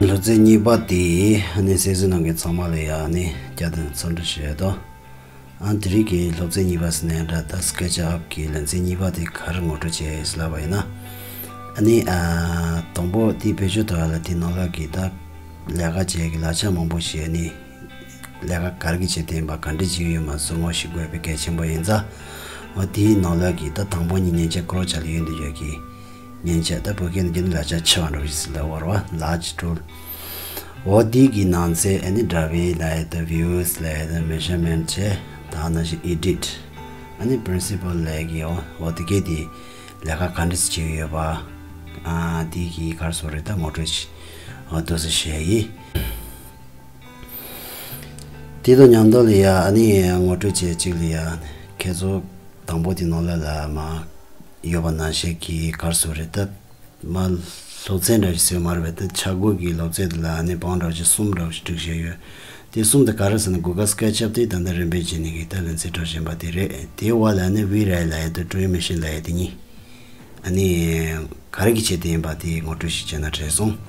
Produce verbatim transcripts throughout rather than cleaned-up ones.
སློབ་ཚན་གཉིས་པ་དེ་ནི་གསན་གཟིགས་གནང་མཁན་ཚང་མ་ལ་ཡ་ནི་བསྐྱར་དུ་འཚམས་འདྲི་ཞུ་ཡ་དང་། ཨ་དེ་རིང་གི་སློབ་ཚན་གཉིས་པ་ཟེར་ན་ཡང་འདྲ། ད་སྐེ་ཆ་ཨབ་ཀྱི་ལེ་ཚན་གཉིས་པ་དེ་ག་རེ་ངོ་སྤྲོད་བྱས་ཡོད་ལབ་པ་ཡིན་ན། ཨ་ནི་ཨ་དང་པོ་དེ་བེད་སྤྱོད་ཐོག་ལ་དེ་ནང་ལོགས་ཀྱི་ད་ལས་ཀ་བྱེད་ཀྱི་ལག་ཆ་མང་པོ་ཞིག་ནི་ལས་ཀ་ག་རེ་གི་བྱེད་དེ་ཡིན་པ་ག་འདྲ་བྱེད་ཀྱི་ཡོད་མ་སོགས་ངོ་ཤེས་དགོས་པའི་གལ་ཆེན་པོ་ཡིན་ཙང་། འོ་དེའི་ནང་ལོགས་ཀྱི་ད་དང་པོ་ཉིད་མཉེན་ཆས་ཀོ་རོ་ཆ་ལ་ཡོད་འདུག་ཡོད་ཀྱི། མཉེན་ཆས་ད་བོད་སྐད་ནང་བསྒྱུར་ན་ལག་ཆ་ཆེ་བ་འདྲ་བོ་ཞིག་ལབ་པ་རེད་པ། large tool། འོ་དེ་གི་ནང་ཚན་ཨ་ནི་འདྲ་བའི་ལ་ཡ་ད་views ལ་ཡ་ད་measurement བྱས། ད་ནང་བཞིན་edit། ཨ་ནི་principle ལ་ཡ་གི་འོ་འོ་དེ་གས་དེ་ལས་ཀ་ག་འདྲ་ཞིག་བྱེད་ཀྱི་ཡོད་པ། ཨ་དེ་གི་ག་རེ་ཟེར་དགོས་རེད། ད་ངོ་སྤྲོད་ཞིག་འོ་འདུག་སེ་བྱས་ཡིན། དེ་དང་མཉམ་དུ་ལ་ཡ་ཨ་ནི་ངོ་སྤྲོད་བྱས་གཅིག་ལ་ཡ་ཁྱེད་ཚོ་དང་པོ་དེ་ནང་ལ་ལ་མ་ཡོད་པ་ནང་བཞིན་གྱི་ག་རེ་ཟེར་དགོས་རེད། ད་མ་སློབ་ཚན་འདྲ་ཞིག་ཟེར་མ་རེད་པས། ད་ཆ་བགོས་ཀྱི་སློབ་ཚན་དེ་ལ་ཨ་ནི་པང་འདྲ་བོ་ཞིག་གསུམ་འདྲ་བོ་ཞིག་བསྒྲིགས་བཞག་ཡོད། དེ་གསུམ་དེ་ག་རེ་ཟེར་ན་Google SketchUp དེ་ད་ལྟ་རིམ་པས་བྱས་ནས་ཀྱི་ད་ལེ་ཚན་སྒྲིག་བཞིན་པ་དེ་རེད། དེའི་འོག་ལ་ཨ་ནི་V Ray ལབ་ཡ་དེ་drawing machine ལབ་ཡ་དེ་གཉིས། ཨ་ནི་ག་རེ་གི་ཆེད་དུ་ཡིན་པ་དེ་ངོ་སྤྲོད་ཞིག་བྱས་ན་དྲན་སོང་།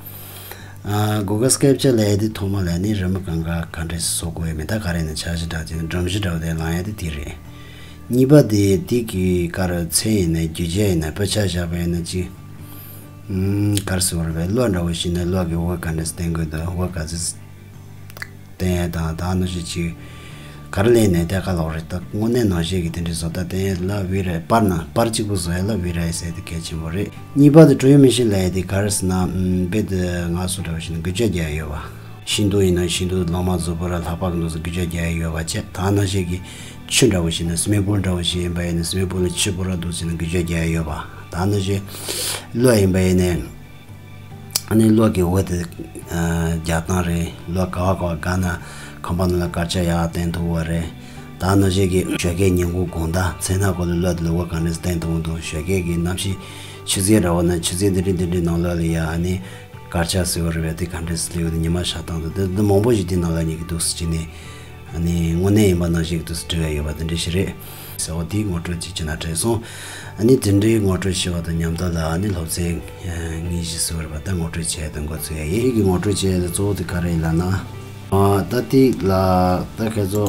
ཨ་Google SketchUp ལབ་ཡ་དེ་ཐོག་མ་ལ་ནི་རི་མོ་གང་ག་ག་འདྲས་བཟོ་དགོས་ཡོད་མེད། ད་ག་རེ་ནས་འཆར་གཞི་འདྲ་དེ་སྒྲོམ་གཞི་འདྲ་བོ་དེ་ལངས་ཡ་དེ་དེ་རེད། གཉིས་པ་དེ་དེ་གི་ག་རེ་ཚད་ཡིན་ན་རྒྱུ་ཆ་ཡིན་ན་དཔེར་ཆ་བཞག་པ་ཡིན་ན་ཅིག་ཨུམ་ག་རེ་ཟེར་དགོས་རེད་པས། གློག་འདྲ་བོ་ཞིག་ནས་གློག་གི་འོད་ག་འདྲས་བསྟན་དགོས་འདུག་འོད་ག་ཚོད་བསྟན་ཡ་དང་ད་ནང་བཞིན་ཅིག་ག་རེ་ལས་ནས་དེ་ག་ལོག་རེད། ད་དངོས་གནས་ནང་བཞིན་གྱི་དེ་འདྲའི་བཟོ་ལྟ་བསྟན་ཡ་ལ་V Ray པར་ན་པར་གཅིག་པུ་བཟོ་ཡ་ལ་V Ray ཟེར་དེ་གལ་ཆེན་པོ་རེད། གཉིས་པ་དེ་drawing machine ལབ་ཡ་དེ་ག་རེ་ཟེར་ན་ཨུམ་དཔེ་དེ་ང་ཚོ་འདྲ་བོ་ཞིག་ན་འགུལ་སྐྱོད་རྒྱག་ཡ་ཡོད་པ། ཤིང་སྡོང་ཡིན་ན་ཤིང་སྡོང་ལོ་མ་བཟོ་པོ་ར་ལྷག་པ་གི་ནང་བཞིན་འགུལ་སྐྱོད་རྒྱག་ཡ་ཡོད་པ་བྱས། ད་ནང་བཞིན་གྱི་ཆུ་འདྲ་བོ་ཞིག་ན་swimming pool འདྲ་བོ་ཞིག་ཡིན་པ་ཡིན་ན་swimming pool ལ་ཆུ་པོ་ར་འདུག་ཟེར་ན་འགུལ་སྐྱོད་རྒྱག་ཡ་ཡོད་པ། ད་ནང་བཞིན་གློག་ཡིན་པ་ཡིན་ན། ཨ་ནི་གློག་གི་འོད་དེ་རྒྱག་སྟངས་རེད། གློག་ག་བ་ག་བ་བཀག་ན་ཁང་པ་ནང་ལ་དཀར་ཆག་ཡག་བསྟན་ཐུབ་པ་རེད། ད་ནང་བཞིན་གྱི་ཞོགས་ཀའི་ཉིན་གུང་དགོང་དག་མཚན་ནག་གོ་ལ་གློག་དེ་ལ་འོད་ག་འདྲས་བསྟན་ཐུབ་འདུག་ཞོགས་ཀའི་གི་གནམ་གཤིས་ཆུ་ཚོད་ར་བ་ན་ཆུ་ཚོད་འདི་འདྲའི་འདི་འདྲའི་ནང་ལོགས་ལ་ཡ་ཨ་ནི་དཀར་ཆག་ཟེར་བ་རེད་པས། དེ་ག་འདྲས་སླེབས་ཡོད་དེ་ཉི་མ་ཤར་སྟངས་དང་དེ་འདི་མང་པོ་ཞིག་དེ་ནང་ལ་ཉིད་ཀྱི་འདུག་སེ་བྱས་ནས་ཨ་ནི་དངོས་གནས་ཡིན་པ་ནང་བཞིན་གྱི་འདུག་སེ་བྲིས་པ་ཡོད་པ་དེ་འདྲ་ཞིག་རེད། ཟེར་བ་དེའི་ངོ་སྤྲོད་ཅིག་བྱས་ན་དྲན་སོང་། ཨ་ནི་དེ་འདྲའི་ངོ་སྤྲོད་བྱས་པ་དང་མཉམ་དུ་ལ་ཨ་ནི་སློབ་ཚན་ཨ་དངོས་གཞི་ཟེར་བ་རེད་པ། ད་ངོ་སྤྲོད་བྱས་དང་འགོ་ཚུགས་ཡ་ཡིན། དེ་གི་ངོ་སྤྲོད་བྱས་ཡ་ལ་གཙོ་བོ་དེ་ག་རེ་ཡིན་ལབ་ན། ཨ་ད་དེ་ལ་ད་ཁྱེད་ཚོ་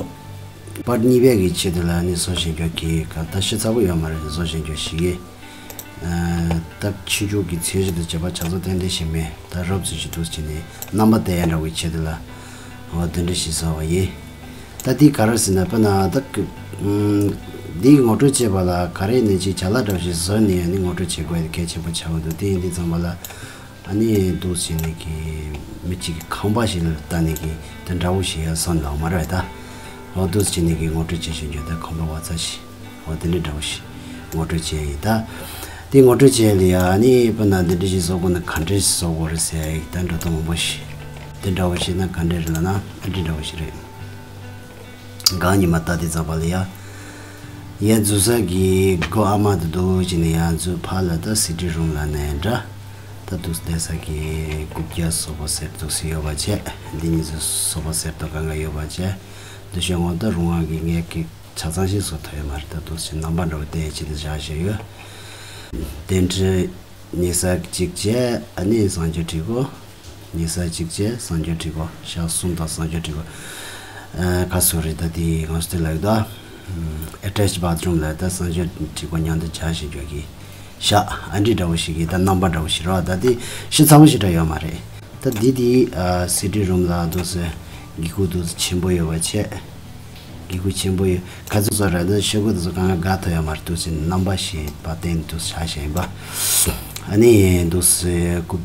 པར་གཉིས་པའི་གི་ཆེད་དུ་ལ་ཨ་ནི་བཟོ་ཤེས་མཁན་གྱི་ག་ད་ཤི་ཚ་པོ་ཡོད་མ་རེད། བཟོ་ཤེས་མཁན་ཞིག་གིས་ཨ་ད་ཕྱི་འཇུག་གི་ཚད་གཞི་དང་བཅས་པ་ཆ་ཚང་ཏན་ཏན་ཞིག་མེད། ད་རོབ་ཙམ་ཞིག་འདུག་སེ་བྱས་ནས་རྣམ་པ་བསྟན་ཡ་འདྲ་བོའི་ཆེད་དུ་ལ་འོ་དེ་འདྲ་ཞིག་བཟོས་པ་ཡིན། ད་དེ་ག་རེ་ཟེར་ན་དཔེར་ན་ད་གི་ཨུམ་འདིའི་ངོ་སྤྲོད་བྱེད་པ་ལ་ག་རེ་ནས་ཅིག་བྱ་ལ་འདྲ་བོ་ཞིག་བཟོས་ནས་ཨ་ནི་ངོ་སྤྲོད་བྱེད་དགོས་དེ་གལ་ཆེན་པོ་ཆགས་ཀྱི་འདུག་དེ་ཡིན་དུས་ཙམ་པ་ལ་ཨ་ནི་འདུག་སེ་བྱས་ནས་གི་མི་གཅིག་གི་ཁང་པ་ཞིག་ལ་ལྟ་ནས་གི་དེ་འདྲ་བོ་ཞིག་ཡ་བསམ་ལ་མ་རེད་ད། འོ་འདུག་སེ་བྱས་ནས་གི་ངོ་སྤྲོད་བྱེད་བཞིན་རྒྱུ་ད་ཁང་པ་བ་ཚ་ཞིག་འོ་དེ་འདྲ་འདྲ་བོ་ཞིག་ངོ་སྤྲོད་བྱས་ཡིན་ད། དེ་ངོ་སྤྲོད་བྱས་ལ་ཡ་ཨ་ནི་དཔེར་ན་འདི་འདྲ་ཞིག་བཟོ་དགོས་ན་ག་འདྲ་ཞིག་བཟོ་དགོས་རེད་ཟེར་ཡ་ཡིག་ད་འགྲོ་སྟངས་མང་པོ་ཞིག་དེ་འདྲ་བོ་ཞིག་ན་ག་འདྲ་རེད་ལབ་ན་ཨ་འདྲ་འདྲ་བོ་ཞིག་རེད། གང་ཉི་མ་ལྟ་དེ་ཙམ་པ་ལ་ཡ། ཡ་འཛུལ་ས་གི་སྒོ་ཨ་མ་དེ་འདུག་ཅེས་ནས་ཡ་འཛུལ་ཕར་ལ་ད་སི་ཊིང་རུམ་ལ་ནས་འདྲ། ད་འདུག་བསྡད་ས་གི་རྐུབ་བཀྱག་སོ་པ་ཟེར་འདུག་སེ་ཡོད་པ་བྱས། འདི་གཉིས་སུ་སོ་པ་ཟེར་དོ་གང་ག་ཡོད་པ་བྱས། འདི་ཤོད་ངོ་ད་རུང་བ་གི་ངས་ཀྱི་ཆ་ཚང་ཞིག་བཟོ་ཐུབ་ཡོད་མ་རེད། ད་འདུག་སེ་རྣམ་པ་འདྲ་བོ་བལྟས་ཡ་ཅི་འདི་བཞག་བཞག་ཡོད། དེ་འདྲའི་ཉེ་ས་གཅིག་བྱས་ཨ་ནི་གསང་སྤྱོད་བྲིས་གོ། ཉེ་ས་གཅིག་བྱས་གསང་སྤྱོད་བྲིས་གོ། ཞག་གསུམ་དང་གསང་སྤྱོད་བྲིས་གོ། ཨ་ག་སོ་རེད་ད་དེ་ང་ཚོ་དེ་ལ་ཡོད་ད། ཨེ་ཊེཆ་བྷ་ཐི་རུམ་ལ་ད་གསང་སྤྱོད་བྲིས་གོ་མཉམ་དུ་བྱ་ཞིག་འཇོག་གི། ཤག་ཨ་འདྲི་འདྲ་བོ་ཞིག་གི་ད་རྣམ་པ་འདྲ་བོ་ཞིག་རོ། ད་དེ་ཤི་ཚ་བོ་ཞིག་འདྲ་ཡོད་མ་རེད། ད་འདི་དེ་ཨ་སི་ཊིང་རུམ་ལ་འདུག་སེ་སྒེའུ་ཁུང་འདུག་སེ་ཆེན་པོ་ཡོད་པ་བྱས། སྒེའུ་ཁུང་ཆེན་པོ་ཡོད་ག་ཚོད་ཚོད་རེད། ད་ཤོག་གུ་དེ་ཚོ་གང་ག་དགའ་ཐོ་ཡོད་མ་རེད། འདུག་སེ་རྣམ་པ་ཞིག་པ་བསྟན་འདུག་སེ་བྱ་བྱ་ཡིན་པ། ཨ་ནི་འདུག་སེ་རྐུབ་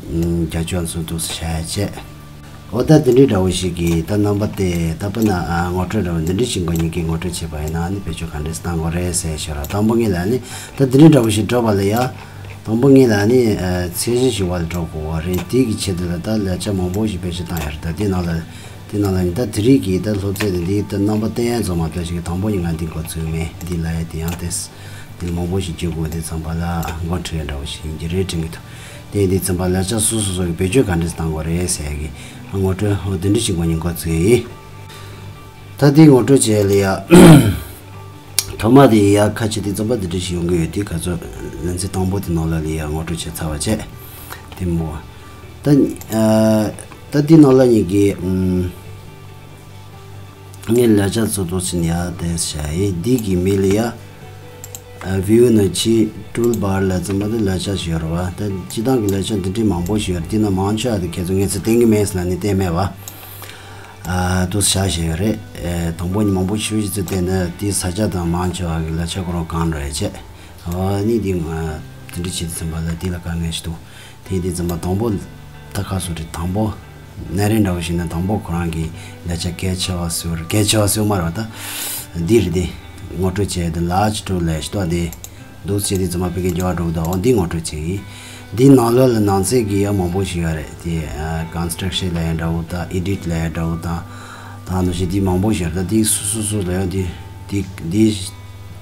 བཀྱག་ཚོ་འདུག་སེ་བྱ་བྱས། འོ་ད་དེ་འདྲའི་འདྲ་བོ་ཞིག་གིས་ད་རྣམ་པ་བལྟས་ད་པ་ན་ཨ་ངོ་སྤྲོད་འདྲ་བོ་འདི་འདྲའི་ཞིག་མགོ་ཉིད་ཀྱིས་ངོ་སྤྲོད་བྱས་པ་ཡིན་ན་ཨ་ནི་བེད་སྤྱོད་ག་འདྲས་བཏང་དགོས་རེད་ཟེར་ཤོད་ར། དང་པོ་ངེད་ལ་ཨ་ནི་ད་འདི་འདྲའི་འདྲ་བོ་ཞིག་འགྲོ་བ་ལ་ཡ། དང་པོ་ངེད་ལ་ཨ་ནི་ཨ་ཚད་གཞི་ཞིག་བ་ལ་འགྲོ་དགོས་བ་རེད། དེ་གི་ཆེད་དུ་ལ་ད་ལས་བྱ་མང་པོ་ཞིག་བེད་སྤྱོད་བཏང་ཡ་རེད། ད་དེ་ནང་ལ་དེ་ནང་ལ་ནི་ད་དེ་རིགས་ཀྱི་ད་སློབ་ཚན་དེ་འདི་ད་རྣམ་པ་བསྟན་ཡ་ཚོ་མ་ལྟ་ཞིག་གི་དང་པོ་ཡིན་ང་འདི་འགོ་ཚུགས་མེད་འདི་ལ་ཡ་དེ་ཡང་ཏེས་འདི་མང་པོ་ཞིག་བརྗོད་དགོས་དེ་ཚང་པ་ལ་མགོ་འཁྲུལ་ཡ་འདྲ་བོ་ཞིག་ཡིན་གྱི་རེད་དྲན་གྱི་འདུག་དེ་འདི་ཚང་པ་ལས་བྱ་སོ་སོ་སོ་གི་བེད་སྤྱོད་ག་འདྲས་བཏང་དགོས་རེད་ཟེར་ཡ་གི་ངོ་སྤྲོད་འོ་དེ་འདྲ་ཞིག་མགོ་ནས་འགོ་ཚུགས་ཡ་ཡིན། ད་དེ་ངོ་སྤྲོད་བྱས་ལ་ཡ། ཐོག་མ་དེ་ཡ་ཁ་ཆེ་དེ་རྩོམ་པ་འདི་འདྲ་ཞིག་ཡོང་གི་ཡོད་དེ་ག་ཚོད་ལན་ཚེ་དང་པོ་དེ་ནང་ལ་ལ་ཡ་ངོ་སྤྲོད་བྱས་ཚར་བ་བྱས། དེ་མོ། ད་ཨ་ ད་འདི་ནང་ལ་ཉིད་ཀྱི་ཨུམ། ངས་ལག་ཆ་ཚོ་ཏོག་ཙམ་ཡར་དེ་བྱས་ཡིན། འདི་གི་མི་ལ་ཡ། ཨ། བིའུ་ནང་ཕྱི་ཊུལ་བར་ལ་ཙམ་པ་དེ་ལག་ཆ་ཞིག་ཡོད་རེད་བ། ད་སྤྱི་བཏང་གི་ལག་ཆ་འདི་འདྲའི་མང་པོ་ཞིག་ཡོད་རེད། འདི་ན་མང་ཆེ་བ་དེ་ཁྱེད་ཚོ་ངས་ཚོ་བསྟན་གི་མེད་ཟེར་ན་ནི་བསྟན་མེད་བ། ཨ། དུ་བཞག་བཞག་ཡོད་རེད། ཨེ། དང་པོ་ཉིད་མང་པོ་ཞིག་ཅིག་བསྟན་ན་དེ་ས་ཆ་དང་མང་ཆེ་བ་གི་ལག་ཆ་ཁོ་རང་གང་འདྲ་ཡོད་ཅེས། ཨ་ནི་འདི་ང་དེ་འདྲ་བྱེད་དུས་ཙམ་པ་ལ་འདི་ལ་དཀའ་ངལ་ཞིག་འདུག་དེ་འདི་ཙམ་པ་དང་པོ་ད་ཁ་སོ་རེད། དང་པོ་ནས་རིང་འདྲ་བོ་ཞིག་ན་དང་པོ་ཁོ་རང་གི་ལས་བྱ་གལ་ཆེ་བ་ཟེར། གལ་ཆེ་བ་ཟེར་མ་རེད་བ། ད་འདི་རེད། དེ་ངོ་སྤྲོད་བྱས་དེ་ལ་ཅི་ཀྲུ་ལས་ཤི་ཏོ་དེ་འདུག་བྱས་དེ་ཙམ་པ་ཕ་གི་རྒྱ་བ་འགྲོ་གི་འདུག་འོ་འདི་ངོ་སྤྲོད་བྱས་ཡིན། འདི་ནང་ལོགས་ལ་ནང་གསེས་ཀྱི་ཡ་མང་པོ་ཞིག་ཡོད་རེད། དེ་ཀོན་སི་ཊྲག་ཤན་ལ་ཡ་འདྲ་བོ་དང་ཨེ་ཌིཊ་ལ་ཡ་འདྲ་བོ་དང་ད་ནང་བཞིན་འདི་མང་པོ་ཞིག་ཡོད་རེད། ད་འདི་སུ་སུ་སུ་ལ་ཡ་འདི་འདི་འདི།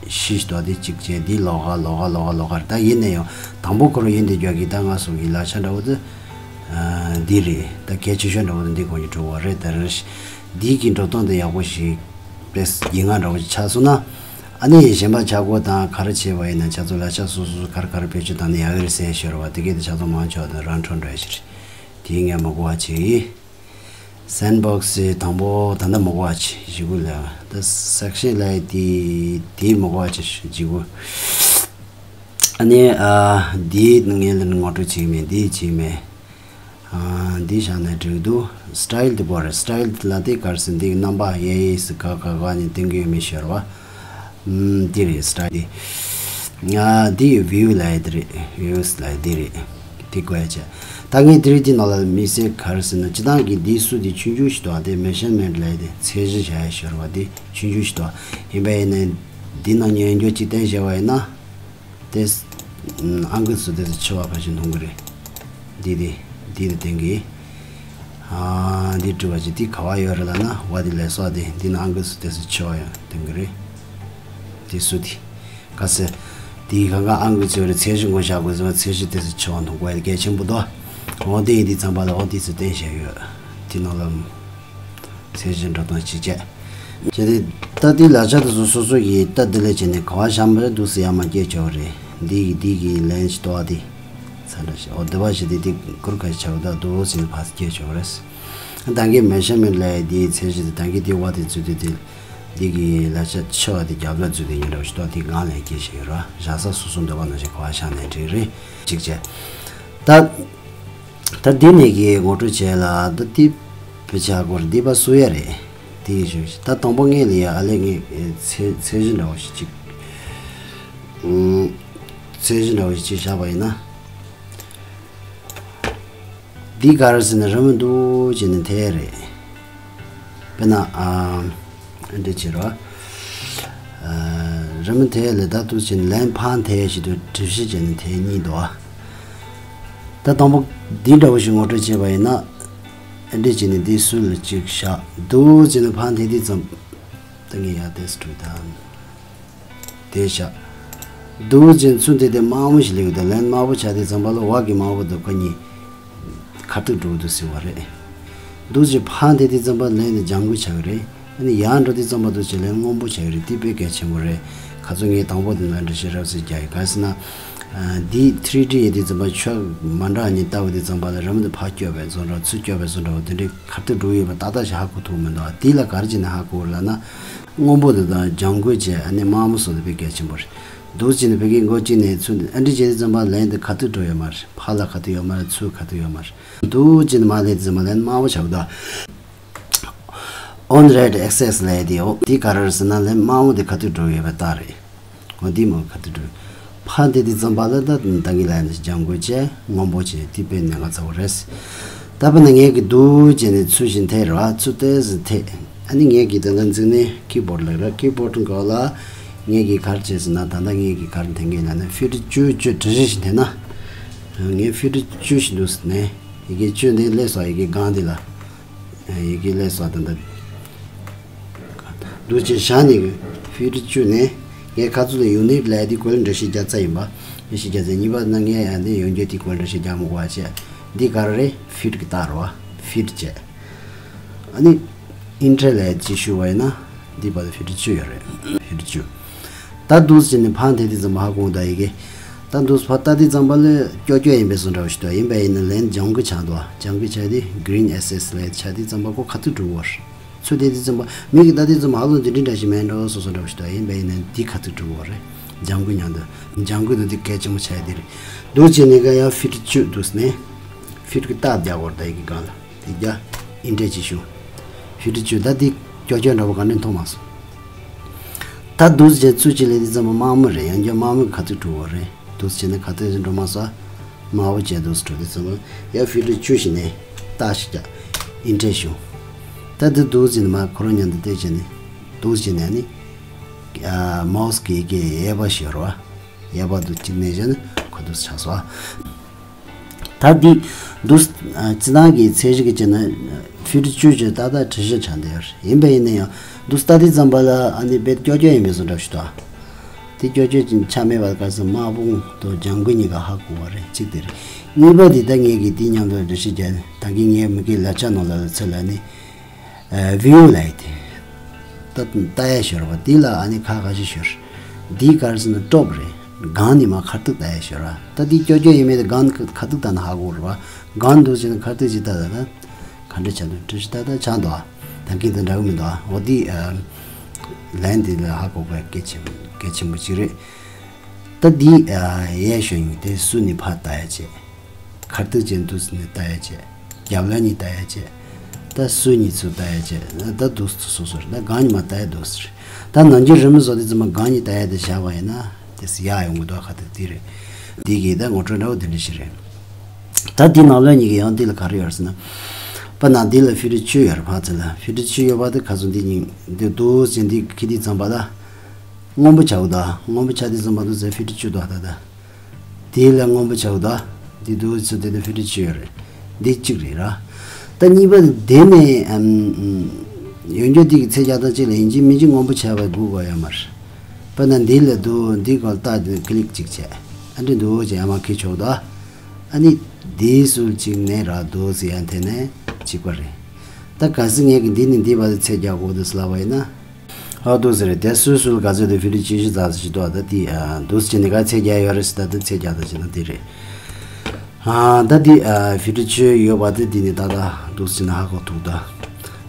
ཤིས་ཏོ་དེ་གཅིག་བྱས་འདི་ལོགས་ཀ་ལོགས་ཀ་ལོགས་ཀ་ལོགས་ཀ་རེད། ད་ཡིན་ན་ཡང་དང་པོ་ཁོ་རང་ཡིན་དེ་རྒྱུ་གི་ད་ང་ཚོ་གི་ལག་ཆ་འདྲ་བོ་དེ་འདི་རེད། ད་གལ་ཆེ་ཤོས་འདྲ་བོ་དེ་འདི་གོང་གི་གྲུབ་པ་རེད། ད་རེད། འདི་གི་འགྲོ་སྟངས་དེ་ཡག་པོ་ཞིག་དཔེ་ཡིན་ང་འདྲ་བོ་ཞིག་ཆགས་སོང་ན། ཨ་ནི་གཞན་པ་ཆག་སྒོ་དང་ག་རེ་བྱས་པ་ཡིན་ན་ཆ་ཚོ་ལག་ཆ་སོ་སོ་སོ་ག་རེ་ག་རེ་བེད་སྤྱོད་བཏང་ན་ཡག་གི་རེད་ཟེར་ཤོར་བ་དེ་གས་དེ་ཆ་ཚོ་མང་ཆོག་དང་རང་འཕྲོ་འགྲོ་ཡ་ཞིག་རེད། དེ་ངས་མ་གོ་བ་བྱས་ཡིན། སེན་བོག་སི་དང་པོ་ད་ལྟ་མ་གོ་བ་བྱེད་བཞི་དགུ་ལ་ད་སེག་ཤན་ལ་དེ་དེ་མ་གོ་བ་བྱེད་བཞི་དགུ། ཨ་ནི་ཨ་འདིའི་ངས་ལ་ངོ་སྤྲོད་བྱེད་མེད་འདིའི་བྱེད་མེད། ཨ་འདི་བཞག་ན་འགྲིག་འདུག་སི་ཊའིལ་དེ་བོ་རེད། སི་ཊའིལ་ལ་དེ་གར་སོང་འདི་རྣམ་པ་ཡེ་ཡེ་སི་ག་ག་ག་ནས་བསྟན་གི་ཡོད་མེད་ཤོར་བ། ཨམ། འདི་རེད་སི་ཊའིལ་འདི། ང་འདི་ཡི་བིའུ་ལབ་ཡ་འདི་རེད། བིའུ་སི་ལབ་ཡ་འདི་རེད། འདི་དགོས་ཡ་བྱས། ད་ངས་འདི་རེད་འདི་ནང་ལ་དམིགས་བསལ་ག་རེ་ཟེར་ན་སྤྱི་བཏང་གི་འདི་སུ་འདི་ཆུང་ཆུང་ཞིག་འདུག་ཨ་དེ་མེ་ཤར་མེན་ཊི་ལབ་ཡ་དེ་ཚད་གཞི་བྱ་ཡ་ཤོར་བ་འདི་ཆུང་ཆུང་ཞིག་འདུག་ཡིན་པ་ཡིན་ན་འདི་ནང་ཉན་རྒྱུ་གཅིག་བསྟན་བྱས་པ་ཡིན་ན། དེ་ཨང་ཀི་སུ་དེ་སུ་ཆེ་བ་ཕལ་ཆེར་མཐོང་གི་རེད། འདི་དེ་འདི་དེ་བསྟན་གི། ཨ་འདི་དྲི་བ་ཅི་འདི་ག་བ་ཡོད་རེད་ལབ་ན་བ་འདི་ལས་སོགས་དེ་འདི་ན་ཨང་ཀི་སུ་དེ་སུ་ཆེ་བ་ཡང་བསྟན་གི་རེད། དེ་སུ་དེ་ག་ཟེ། དེ་ག་ག་ཨང་ཀི་ཆེ་བ་རེད། ཚད་གཞི་ངོ་བཞག་དགོས་ཟེར་བ་ཚད་གཞི་དེ་སུ་ཆེ་བ་མཐོང་དགོས་ཡ་གལ་ཆེན་པོ་འདུག་འོ་དེ་ཡིན་དེ་ཙམ་པ་ལ་འོ་དེ་སུ་བསྟན་བཞག་ཡོད། དེ་ནང་ལ། ཚད་གཞི་འགྲོ་སྟངས་གཅིག་བྱས། བྱས་ཏེ་ད་ལྟའི་ལག་ཆ་དེ་ཚོ་སོ་སོ་ཡིས་ད་འདི་ལས་བྱས་ནས་ག་བ་བཤམས་པ་རེད་འདུག་སེ་ཡར་མར་སྐྱེལ་ཆོག་རེད། འདི་གི་འདི་གི་ལན་ཞིག་ཏོ་ཨ་དེ། ཚ་འདྲ་ཞིག་འོ་འདི་བ་ཞིག་དེ་དེ་ཀུར་ཁ་ཞིག་ཆགས་ད་འདུག་སེ་ནས་ཕར་སྐྱེལ་ཆོག་རེད། ད་གིན་མེ་ཤར་མེན་ཊི་ལབ་ཡ་འདིའི་ཚད་གཞི་དེ་ད་གིན་དེ་བ་དེ་ཚུད་དེ་དེ། འདི་གི་ལག་ཆ་ཆེ་བ་དེ་རྒྱབ་ལ་ཚུད་དེ་ཉེ་འདྲ་བ་ཞིག་ཏོ་དེ་སྒང་ལ་སྐྱེལ་ཞིག་ཡོད་ར། བཞག་ས་སོ་སོ་འདི་བ་ནང་བཞིན་ག་བ་བཤམས་ནས་འགྲིག་རེད། གཅིག་བྱས། ད། ད་འདི་ནས་ཀྱི་ངོ་སྤྲོད་བྱས་ལ་ད་འདི་བེ་ཆ་སྐོར་འདི་པ་སུ་ཡ་རེད། དེ་ཡི་ཞུ་ད་དང་པོ་ངས་ལ་ཡ་ཨ་ལེ་ངས་ཚད་ཚད་གཞི་འདྲ་བོ་ཞིག་ཅིག་ཨུམ། ཚད་གཞི་འདྲ་བོ་ཞིག་ཅིག་བཞག་པ་ཡིན་ན། འདི་ག་རེ་ཟེར་ན་རི་མོ་འདུག་བྱས་ནས་འཐེན་རེད། དཔེར་ན་ཨ། འདི་བྱེད་རོགས། རི་མོ་དེ་ལས་ད་དུ་ཕྱིན་ལན་ཕང་དེ་ཞིག་ཏུ་གྲུ་བཞི་བྱས་ནས་དེ་གཉིས་འདུག་ད་དང་པོ་འདི་འདྲ་བོ་ཞིག་ངོ་སྤྲོད་བྱས་པ་ཡིན་ན། འདི་བྱས་ནས་འདི་སུ་ལ་གཅིག་བཞག་འདུག་བྱས་ནས་ཕང་དེ་འདི་ཙམ། ད་ངས་ཡ་དེ་སུ་དང་། དེ་བཞག་འདུག་བྱས་ཚུལ་དེ་དེ་དམར་མོ་ཞིག་ལེགས་འདུག་ལན་དམར་པོ་ཆགས་དེ་ཙམ་པ་ལ་འོག་གི་དམར་པོ་འདུག་ཁ་གཉིས། ཁ་ཐུག་འགྲོ་འདུག་ཟེར་བ་རེད། འདུག་ཅེས་ཕར་འདེད་དུས་ཙམ་པ་ལན་དེ་ལྗང་གུ་ཆགས་ཀྱི་རེད། ཨ་ནི་ཡར་འགྲོ་དུས་ཙམ་པ་འདུག་ཅེས་ལན་སྔོན་པོ་ཆགས་ཀྱི་རེད། དེ་དཔེ་གལ་ཆེན་པོ་རེད། ཁ་ཚོ་ངས་དང་པོ་དེ་ལ་འགྲེལ་བཤད་རབ་གསལ་རྒྱག་ཡོད། ག་ཟེར་ན། འདི་ཐི་རི་ཌི་ཡིན་དུས་ཙམ་པ་ཆ་མ་འདྲ་ནས་ལྟ་བ་དུས་ཙམ་པ་ལ་རི་མོ་འདི་ཕར་བསྐྱོད་པའི་བཟོ་འདྲ་ཚུར་བསྐྱོད་པའི་བཟོ་འདྲ་བ་དེ་འདྲའི་ག་དུས་འགྲོ་ཡོད་པ་ཏག་ཏག་ཞིག་ཧ་གོ་ཐུབ་མི་འདུག་དེ་ལ་ག་རེ་བྱས་ནས་ཧ་གོ་རེད་ལབ་ན། སྔོན་པོ་དེ་དང་ལྗང་གུ་བཅས་ཨ་ནི་དམར་མོ་སོགས་དེ་དཔེ་གལ་ཆེན་པོ་རེད། འདུག་ཅེས་ནི་བོད་སྐད་མགོ་གཅིག་ནས་ཚུར་ཨ་འདྲི་བྱས་དུས་ཙམ་པ་ལན་དེ་ག་དུས་འགྲོ་ཡོད་མ་རེད། ཕར་ལ་ག་དུས་ཡོད་མ་རེད། ཚུར་ག་དུས་ཡོད་མ་རེད། འདུག་ཅེས་ནི་མར་སླེབས་དུས་ཙམ་པ་ལན་དམར་པོ་ཆགས་འདུག On red axis ལབ་ཡ་དེ་འོ་དེ་ག་རེ་རེད་ཟེར་ན་ལན་དམར་པོ་དེ་ག་དུས་འགྲོ་ཡོད་པའི་རྟགས་རེད། འོ་དེ་མོ་ག་དུས་འགྲོ། ཕར་འདེད་དུས་ཙམ་པ་ལ་ད་ད་གིན་ལན་དེ་ལྗང་གུ་བྱས་སྔོན་པོ་བྱས་དེ་དཔེ་གནད་འགག་ཚ་བོ་རེད། ད་དཔེར་ན་ངས་ཀྱི་འདུག་ཅེས་ནི་ཚུར་བཞིན་ཐད་ར་ཚུར་ཏོག་ཙམ་ཐད། ཨ་ནི་ངས་ཀྱི་ད་ལྟ་འཛིན་ནས་ཀི་བོར་ལབ་ར། ཀི་བོར་གོ་ལ་ངས་ཀྱི་ག་རེ་བྱས་ཟེར་ན་ད་ལྟ་ངས་ཀྱི་ག་རེ་འཐེན་གྱི་ལབ་ན་ཕི་ཊི་བཅུ་བཅུ་གྲུ་བཞི་ཞིག་འཐེན་ན། ངས་ཕི་ཊི་བཅུ་ཞིག་འདུག་ཟེར་ནས་ཡི་གེ་བཅུ་འདི་སླེབས་སོང་། ཡི་གེ་སྒང་འདི་ལ། ཡི་གེ་སླེབས་སོང་ད་ལྟ། འདུག་ཅེས་བཞག་ནས་ཕི་ཊི་བཅུ་ནས་ངས་ཁ་ཚུར་ལ་ཡུ་ནིཊ་ལབ་ཡ་དེ་གོ་ལ་འགྲེལ་བཤད་རྒྱག་ཚར་ཡིན་པ། འགྲེལ་བཤད་རྒྱག་ཚར་གཉིས་པ་ན་ངས་ཡང་འདི་ཡོང་རྒྱུ་དེ་གོ་ལ་འགྲེལ་བཤད་རྒྱག་མི་དགོས་པ་བྱས། འདི་ག་རེ་རེད། ཕི་ཊི་གི་རྟགས་རེད་བ། ཕི་ཊི་བྱས། ཨ་ནི། ཨིན་ཊར་ལབ་ཅིག་ཞུ་བ་ཡིན་ན། འདི་བར་དུ་ཕི་ཊི་བཅུ་ཡོད་རེད། ཕི་ཊི་བཅུ། ད་འདུག་ཟེར་ནས་ཕར་འཐེན་དུས་ཙམ་པ་ཧ་གོ་ད་ཡི་གེ་ད་ ད་འདུག་ཕར་ལྟ་དུས་ཙམ་པ་ལ་སྐྱོ་སྐྱོ་ཡིན་པའི་བཟོ་འདྲ་བ་ཞིག་འདུག་ཡིན་པ་ཡིན་ན་ལན་ལྗང་གུ་ཆགས་འདུག་ལྗང་གུ་ཆགས་དུས་green S S ལ་ཆགས་དུས་ཙམ་པ་ཁོ་ཁ་ཐུག་འགྲོ་གི་ཡོད་རེད། ཚུར་བལྟས་དུས་ཙམ་པ་མིག་གིས་ལྟ་དུས་ཙམ་པ་ཧ་ལམ་འདི་འདྲ་འདྲ་ཞིག་མེད་འགྲོ་བཟོ་བཟོ་འདྲ་བ་ཞིག་འདུག་ཡིན་པ་ཡིན་ན་འདི་ཁ་ཐུག་འགྲོ་གི་ཡོད་རེད། ལྗང་གུ་མཉམ་དུ་ལྗང་གུ་དང་འདི་གལ་ཆེན་པོ་ཆགས་ཡ་འདི་རེད། འདུག་བྱས་ནས་ཀ་ཡང་ཕི་ཊར་བཅུ་འདུག་ནས་ཕི་ཊར་གི་རྟགས་རྒྱག་དགོས་རེད། ད་ཡི་གེ་སྒང་ལ། དེ་རྒྱ་ཨིན་ཏྲེ་ཅིག་ཞུ། ཕི་ཊར་བཅུ་ད་འདི་སྐྱོ་སྐྱོ་འདྲ་པོ་ག་འདྲ་མཐོང་མ་སོང་། ད་འདུག་སེ་བྱས་ཚུར་ཅིག་ལས་དེ་ཙམ་པ་དམར་མོ་རེད། ཡང་བསྐྱར་དམར་མོ་གི་ཁ་ཐུག་འགྲོ་བ་རེད། འདུག་སེ་བྱས་ནས་ཁ་ཐུག་ཅིག་འགྲོ་མ་སོང་། དམར་པོ་བྱས་འདུག་སེ་འགྲོ་དུས་ཙམ་པ་ཡང་ཕི་ཊར་བཅུ་ཞིག་ནས་རྟགས་ཤིག་རྒྱག་ཨིན་ཏྲེ་ཞུ། ད་འདི་འདུག་སེ་བྱས་ནས་མར་ཁོ་རང་མཉམ་དུ་བལྟས་བྱས་ནས་འདུག་སེ་བྱས་ནས་ནི་མའོ་སི་གི་གི་གཡས་པ་ཞིག་ཡོད་རེད་བ། གཡས་པ་འདུག་གཅིག་ནས་བྱས་ནས་ཁོ་འདུག་སེ་ཆགས་སོང་། ད་འདི་འདུག་སེ་སྤྱིར་བཏང་གི་ཚད་གཞི་གི་བྱས་ན་ཕི་ཊར་བཅུ་ཅིག་ཏག་ཏག་འགྲིག་ཤག་ཆགས་འདུག་ཡིན་པ་ཡིན་ན་ཡང་འདུག་སེ་ལྟ་དུས་ཙམ་པ་ལ་ཨ་ནི་དཔེ་སྐྱོ་སྐྱོ་ཡིན་པའི་བཟོ་འདྲ་ཞིག་འདུག་དེ་སྐྱོ་སྐྱོ་ཅིག་ཆགས་མེད་པ་ག་ས་དམར་པོ་དང་ལྗང་གུ་གཉིས་ཀ་ཧ་གོ་བ་རེད། གཅིག་དེ་རེད། གཉིས་པ་དེ་ད་ངས་ཀྱིས་དེ་མཉམ་དུ་འགྲེལ་བཤད་རྒྱག་ད་གིན་ངས་མི་གི་ལབ་ཆ་ནང་ལ་ཚུར་ལ་ནི། ཨ་བྷིའུ་ལབ་ཡ་དེ། ད་ལྟ་ཡ་ཞོར་བ་འདི་ལ་ཨ་ནི་ཁ་ཁ་ཤས་ཤོར། འདི་ག་རེ་ཟེར་ན་ཀྲོབ་རེད། སྒང་ནས་མར་ཁ་ཐུག་ལྟ་ཡ་ཞོར་བ། ད་འདི་སྐྱོ་སྐྱོ་ཡིན་མིན་དེ་སྒང་ཁ་ཐུག་ལྟ་ན་ཧ་གོ་རེད་བ། སྒང་འདུག་ཟེར་ན་ཁ་ཐུག་ཅིག་ལྟ་ད་ན། ག་འདྲ་ཆགས་འདུག་འགྲེལ་བཤད་ཏག་ཏག་ཆགས་འདུག་ད་གིན་དང་འདྲ་གི་མི་འདུག་འོ་འདི་ཨ་ལན་འདི་ལ་ཧ་གོ་དགོས་གལ་ཆེན་གལ་ཆེན་པོ་ཅིག་རེད། ད་འདི་ཨ་གཡས་ཞོན་ཡིན་དེ་སུ་ནས་ཕར་ལྟ་ཡ་བྱས། ཁ་ཐུག་ཅན་འདུག་སེ་ནས་ལྟ་ཡ་བྱས། རྒྱབ་ལ་གཉིས་ལྟ་ཡ་བྱས། ད་སུ་གཉིས་ཚུར་ལྟ་ཡ་བྱས། ད་འདུག་སེ་སོ་སོར་ད་སྒང་ཉི་མ་ལྟ་ཡ་འདུག་སེ་རེད། ད་ནམ་རྒྱུན་རི་མོ་བཟོ་དུས་ཙམ་པ་སྒང་ཉིད་ལྟ་ཡ་དེ་བཞག་པ་ཡིན་ན་དེ་སུ་ཡག་ཡོང་གི་འདུག་ཁ་ཐུག་དེ་རེད། འདི་གི་ད་ངོ་སྤྲོད་འདྲ་བོ་དེ་འདྲ་ཞིག་རེད། ད་འདི་ནང་ལོགས་གཉིས་ཀྱི་ཡང་འདི་ལ་ག་རེ་ཡོད་ཟེར་ན། པ་ན་འདི་ལ་ཕི་ཊར་བཅུ་ཡོད་རེད། ཕ་ཚེ་ལ་ཕི་ཊར་བཅུ་ཡོད་པ་དེ་ག་ཚོད་འདི་གཉིས་འདི་འདུག་སེ་འདི་ཁི་དེ་ཙམ་པ་ད། སྔོན་པོ་ཆགས་འདུག་སྔོན་པོ་ཆགས་དུས་ཙམ་པ་འདུག་ཟེར་ཕི་ཊར་བཅུ་འདུག་ད་ད། དེ་ལ་སྔོན་པོ་ཆགས་འདུག་འདི་འདུག་ཟེར་དེ་ལ་ཕི་ཊར་བཅུ་ཡོད་རེད། འདི་གཅིག་རེད་ར། ད་གཉིས་པ་དེ་ནས་ཨམ་ཡོན་རྒྱུ་འདི་གི་ཚད་རྒྱག་སྟངས་གཅིག་ལ་ཡིན་གཅིག་མིན་གཅིག་སྔོན་པོ་ཆགས་པའི་སྒུག་དགོས་ཡོད་མ་རེད། དཔེར་ན་འདི་ལ་འདུག་འདི་སྐོར་ལྟ་ཀི་ལིག་གཅིག་བྱས། ཨ་འདྲ་འདུག་ཅེས་ཡར་མར་འཁྱེར་ཆོག་འདུག་ཨ་ནི་འདིའི་ཟུར་གཅིག་ནས་ར་འདུག་ཟེར་ཡ་དེ་ནས་གཅིག་པ་རེད། ད་གལ་སྲིད་ངས་ཀྱི་འདི་ནས་འདི་བར་དུ་ཚད་རྒྱག་དགོས་འདུག་ཟེར་ལབ་པ་ཡིན་ན། ཨ་འདུག་ཟེར་རེད། དེ་སུ་སུ་ལ་ག་ཚོད་དུ་ཕི་ཊར་བཅུ་བཞི་ཙམ་ཞིག་འདུག་ད་འདི་ཨ་འདུག་ཟེར་ནས་ག་ཚད་རྒྱག་ཡོད་རེད་ཟེར་ད་འདི་ཚད་རྒྱག་ད་བྱས་ན་འདི་རེད། ཨ་ད་འདི་ཨ་ཕི་ཊར་བཅུ་ཡོད་པ་དེ་འདི་ནས་ད་ད་འདུག་ཟེར་ན་ཧ་གོ་ཐུབ་ད།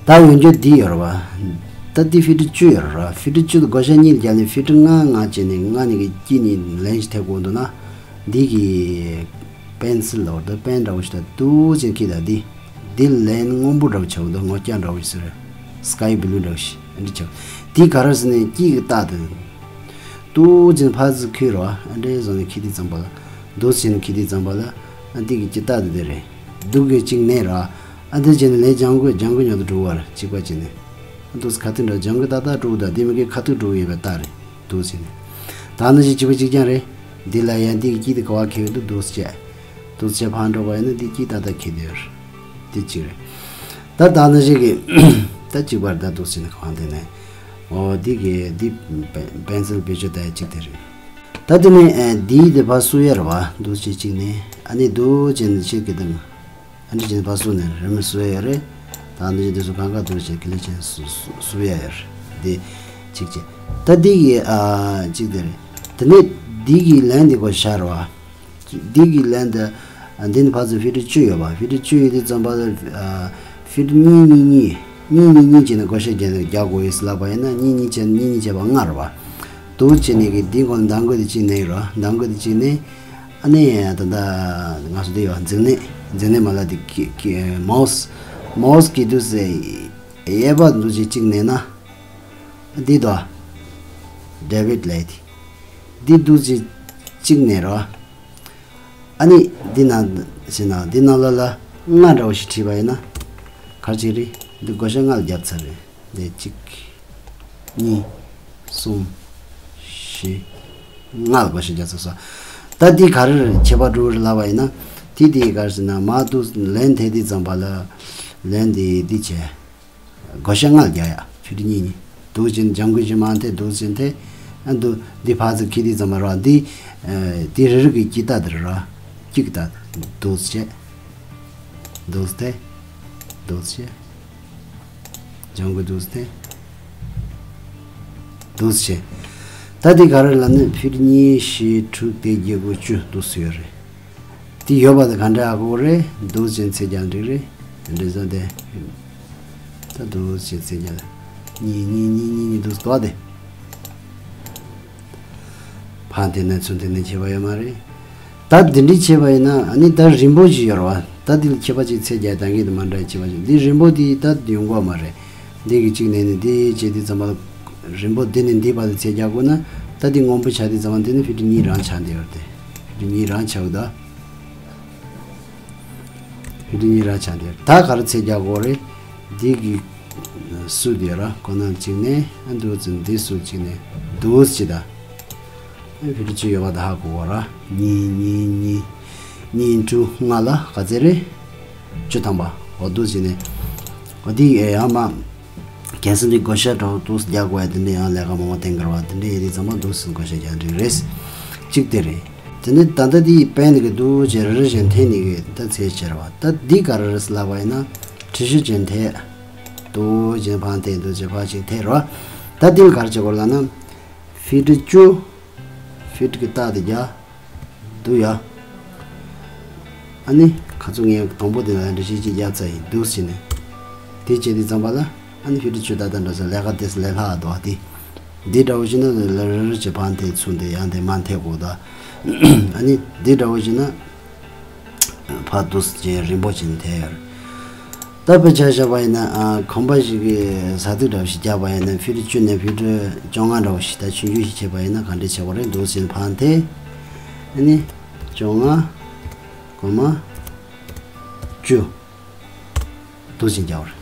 ད་ཡོན་རྒྱུ་འདི་ཡོད་རེད་བ། ད་འདི་ཕི་ཊར་བཅུ་ཡོད་རེད་ར། ཕི་ཊར་བཅུ་དེ་བགོ་བཤའ་གཉིས་རྒྱབ་ནས་ཕི་ཊར་ལྔ་ལྔ་བྱས་ནས་ལྔ་ནས་ཀྱི་གཅིག་གཉིས་ལན་ཞིག་ཐེབས་དགོས་འདུག་ན། འདི་གི་པེན་སིལ་ལོར་ད་པེན་འདྲ་བོ་ཞིག་ད་འདུག་ཅན་ཁྱི་ད་འདི། འདི་ལན་སྔོན་པོ་འདྲ་བོ་ཆགས་འདུག་སྔོ་སྐྱ་འདྲ་བོ་ཞིག་ཟེར། སི་ཀའི་བྷི་ལུ་འདྲ་བོ་ཞིག་འདི་ཆགས། འདི་ག་རེ་ཟེར་ན་སྐྱིད་ཀྱི་རྟགས་དེ། འདུག་ཅན་ཕར་ཚུར་ཁྱེར་རོ་ཨ་འདྲའི་བཟོ་ནས་ཁྱི་དེ་ཙམ་པ་ལ། འདུག་ཅན་ཁྱི་དེ་ཙམ་པ་ལ་ཨ་འདི་གི་སྐྱིད་རྟགས་དེ་དེ་རེད། འདུག་གི་གཅིག་ནས་ར། ཨ་འདི་ཅན་ལན་ལྗང་གུ་ལྗང་གུ་ཉོ་དུ་འགྲོ་བར་གཅིག་པ་ཅན་ནས། འདུག་ཁ་ཐུན་འདྲ་ལྗང་གུ་ཏག་ཏག་འགྲོ་ད་འདི་མི་གི་ཁ་ཐུག་འགྲོ་ཡོད་པའི་རྟགས་རེད། འདུག་ཅན་ནས། ད་ནི་ཞིག་གཅིག་པ་གཅིག་རྐྱང་རེད། འདི་ལ་ཡང་འདི་གི་སྐྱིད་དེ་ག་བ་ཁེལ་འདུག་འདུག་ཅན། དུ་ཆེ་ཕར་འགྲོ་བ་ཡིན་ན་འདི་སྐྱིད་ཏག་ཏག་ཁེལ་དེར། འདི་གཅིག་རེད། ད་ད་ནི་ཞིག་གི་ད་གཅིག་པར་ད་འདུག་ཟེར་ནས་གང་དེ་ནས། འོ་འདི་གི་འདི་པེན་སིལ་བེད་སྤྱོད་ད་གཅིག་དེ་རེད། ད་དེ་ནས་འདིའི་དེ་ཕར་སུ་ཡར་བ་འདུག་ཅེས་གཅིག་ནས་ཨ་ནི་འདུག་ཅེས་ནས་ཤེས་ཀྱི་དང་། ཨ་ནི་ཅེས་ཕར་སུ་ནས་རི་མོ་སུ་ཡ་ཡོད་རེད། ད་ནི་ཅེས་འདི་སུ་གང་ག་འདུག་ཅེས་ཀི་ལི་ཅེས་སུ་སུ་ཡ་ཡོད་རེད། འདི་གཅིག་ཅེས། ད་འདི་གི་ཨ་གཅིག་དེ་རེད། དེ་ནས་འདི་གི་ལན་འདི་གོ་ཤར་བ། འདི་གི་ལན་དུ། འདི་ནི་ཕར་ཚུར་ཕི་ཊར་བཅུ་ཡོད་པ། ཕི་ཊར་བཅུ་ཡོད་དུས་ཙམ་པ་ལ། ཕི་ཊར་གཉིས་གཉིས་གཉིས། གཉིས་གཉིས་གཉིས་བྱས་ནས་བགོ་བཤའ་བརྒྱབ་ནས་རྒྱག་དགོས་ཡོད་ཟེར་ལབ་པ་ཡིན་ན་གཉིས་གཉིས་བྱས་གཉིས་གཉིས་བྱས་པ་ལྔ་རེད་པ། འདུག་བྱས་ནས་གི་འདི་ཁོ་ན་མདང་དགོས་དེ་གཅིག་ནས་རོ། མདང་དགོས་དེ་གཅིག་ནས། ཨ་ནི་ད་ལྟ་ང་ཚོ་འདི་ཡོད་འཛིང་ནད། འཛིང་ནད་མ་ལ་དེ་གི་གི་མའོ་སི། མའོ་སི་གི་དུས་སེ། གཡས་པ་འདུག་བྱས་གཅིག་ནས་ན། འདི་དོ། ཌེ་བིཌ་ལས་དེ། འདི་འདུག་བྱས་གཅིག་ནས་རོ། ཨ་ནི་འདི་ནང་ཞེ་ན་འདི་ནང་ལ་ལ་ལྔ་འདྲ་བོ་ཞིག་བྲིས་པ་ཡིན་ན། ག་རེ་བྱེད་རེད། འདི་བགོ་བཤའ་ལྔ་ལ་བརྒྱབ་ཚར་རེད། འདི་གཅིག་གཉིས། གསུམ། བཞི། ལྔ་ལ་བགོ་བཤའ་བརྒྱབ་ཚར་སོང་། ད་འདི་ག་རེ་ཁྱད་པར་འགྲོ་རེད་ལབ་པ་ཡིན་ན། དེ་དེ་ག་རེ་ཟེར་ན་མ་འདུག་ལན་དེ་དེ་ཙམ་པ་ལ། ལན་དེ་འདི་བྱས། བགོ་བཤའ་ལྔ་ལ་རྒྱག་ཡ། ཕི་ཊར་གཉིས་གཉིས། འདུག་ཅིང་ལྗང་གུ་ཞིག་མ་འཐེན་འདུག་ཅིང་འཐེན། ཨ་འདུག་འདི་ཕར་ཚུར་ཁྱེར་དུས་ཙམ་པ་ར་འདི། ཨ་འདི་རེ་རེ་གི་སྐྱིད་རྟགས་དེ་ར། སྐྱིད་རྟགས། འདུག་བྱས། འདུག་འཐེན། འདུག་བྱས། ལྗང་གུ་འདུག་འཐེན། འདུག་བྱས། ད་ ད་དེ་ག་རེ་ལབ་ན་ཕིཊ་གཉིས་བཞི་དྲུག་བདུན་བརྒྱད་དགུ་བཅུ་འདུག་སེ་ཡོད་རེད། དེ་ཡོད་པ་དེ་ག་འདྲ་ཨ་གོ་རེད། འདུག་ཅན་ཚེ་རྒྱག་འགྲིག་རེད། འདྲེ་བཟོ་དེ། ད་འདུག་ཅན་ཚེ་རྒྱག་གཉིས་གཉིས་གཉིས་གཉིས་གཉིས་འདུག་སེ་དོ་དེ། ཕར་དེ་ནས་ཚུར་དེ་ནས་བྱས་པ་ཡོད་མ་རེད། ད་འདི་འདྲ་བྱས་པ་ཡིན་ན་ཨ་ནི་ད་རིམ་པ་ཅིག་ཡོད་རེད་བ། ད་འདི་ལ་ཁྱད་པར་ཅིག་ཚེ་རྒྱག་ད་གིན་དུ་མ་འདྲ་བྱས་པ་ཅིག་འདི་རིམ་པ་འདི་ད་ཡོང་གི་མ་རེད། འདི་གི་གཅིག་ནས་ནི་འདི་བྱས་དུས་ཙམ་པ་རིམ་པ་འདི་ནས་འདི་བར་དུ་ཚེ་རྒྱག་དགོས་ན་ད་འདི་སྔོན་པོ་ཆགས་དུས་ཙམ་པ་འདི་ནི་ཕིཊ་གཉིས་རང་ཆགས་འདི་ཡོད་དེ། ཕིཊ་གཉིས་རང་ཆགས་ད། ཕིཊ་གཉིས་རང་ཆགས་འདི་ད་ག་རེ་ཚེ་རྒྱག་དགོས་རེད། འདི་གི་སུ་དེ་ར་ཁོ་ན་གཅིག་ནས་ཨ་འདུག་ཙམ་འདི་སུ་གཅིག་ནས་འདུག་ཅི་ད། ཨ་ཕི་ཏི་བཅུ་ཡོད་པ་ད་ཧ་གོ་བ་ར། གཉིས་གཉིས་གཉིས། གཉིས་དྲུག་ལྔ་ལ་ག་ཚད་རེད། བཅུ་ཐམ་པ། འོ་འདུག་ཅི་ནས། འོ་འདི་ཡང་མ། གལ་སྲིད་འདི་བགོ་བཤའ་འགྲོ་འདུག་རྒྱག་དགོས་ཡ་དེ་འདྲ་ཡང་ལས་ཀ་མང་པོ་བསྟེན་དགོས་པ་དེ་འདྲ་ཡིན་དུས་ཙམ་པ་འདུག་སེ་བགོ་བཤའ་རྒྱག་འགྲིག་རེད། གཅིག་དེ་རེད། དེ་ནས་ད་ལྟ་འདི་པན་གི་འདུག་ཅེས་རེ་རེ་བཞིན་འཐེན་ནི་གི་ད་ཚེ་ཆེར་བ་ད་འདི་ག་རེ་རེད་ལབ་པ་ཡིན་ན། བྲི་གཞི་ཅན་འཐེན། འདུག་ཅེས་ཕར་འཐེན་འདུག་ཅེས་ཕར་ཅིག་འཐེན་རོ། ད་འདི་ག་རེ་བྱེད་དགོས་ལབ་ན། ཕི་ཏི་བཅུ། ཕི་ཏི་གི་རྟགས་དེ་རྒྱག་འདུག་ཡ། ཨ་ནི་ཁ་ཚུགས་ངས་དང་པོ་དེ་ལ་འདྲི་ཞིག་ཅིག་རྒྱག་ཚར་ཡིན་འདུག་ཟེར་ནས། དེ་བྱས་དུས་ཙམ་པ་ལ་ཨ་ནི་ཕི་ཏི་བཅུ་ད་ལྟ་འགྲོ་ས་ལས་ཀ་དེ་ལས་སླ་འདུག་དེ། འདི་འདྲ་བོ་ཞིག་ན་ལ་རི་རི་བྱེད་ཕར་འཐེན་ཚུར་འཐེན་ཡང་འཐེན་མར་འཐེན་དགོས་ད། ཨ་ནི་འདི་འདྲ་བོ་ཞིག་ན། ཕར་འདུག་ཅེས་རིམ་པ་བཞིན་འཐེན་ཡོད། ད་དཔེ་ཆ་བཞག་པ་ཡིན་ན་ཨ་ཁང་པ་ཞིག་གི་ཟ་དུག་འདྲ་བོ་ཞིག་རྒྱག་པ་ཡིན་ན་ཕི་ཏི་བཅུ་ནས་ཕི་ཏི་བཅོ་ལྔ་འདྲ་བོ་ཞིག་ད་ཆུང་ཆུང་ཞིག་བྱས་པ་ཡིན་ན་ག་འདྲ་བྱེད་དགོས་རེད་འདུག་ཟེར་ཕར་འཐེན། ཨ་ནི་བཅོ་ལྔ། སྒོར་མོ་བཅུ། འདུག་ཅིང་རྒྱག་པ་རེད།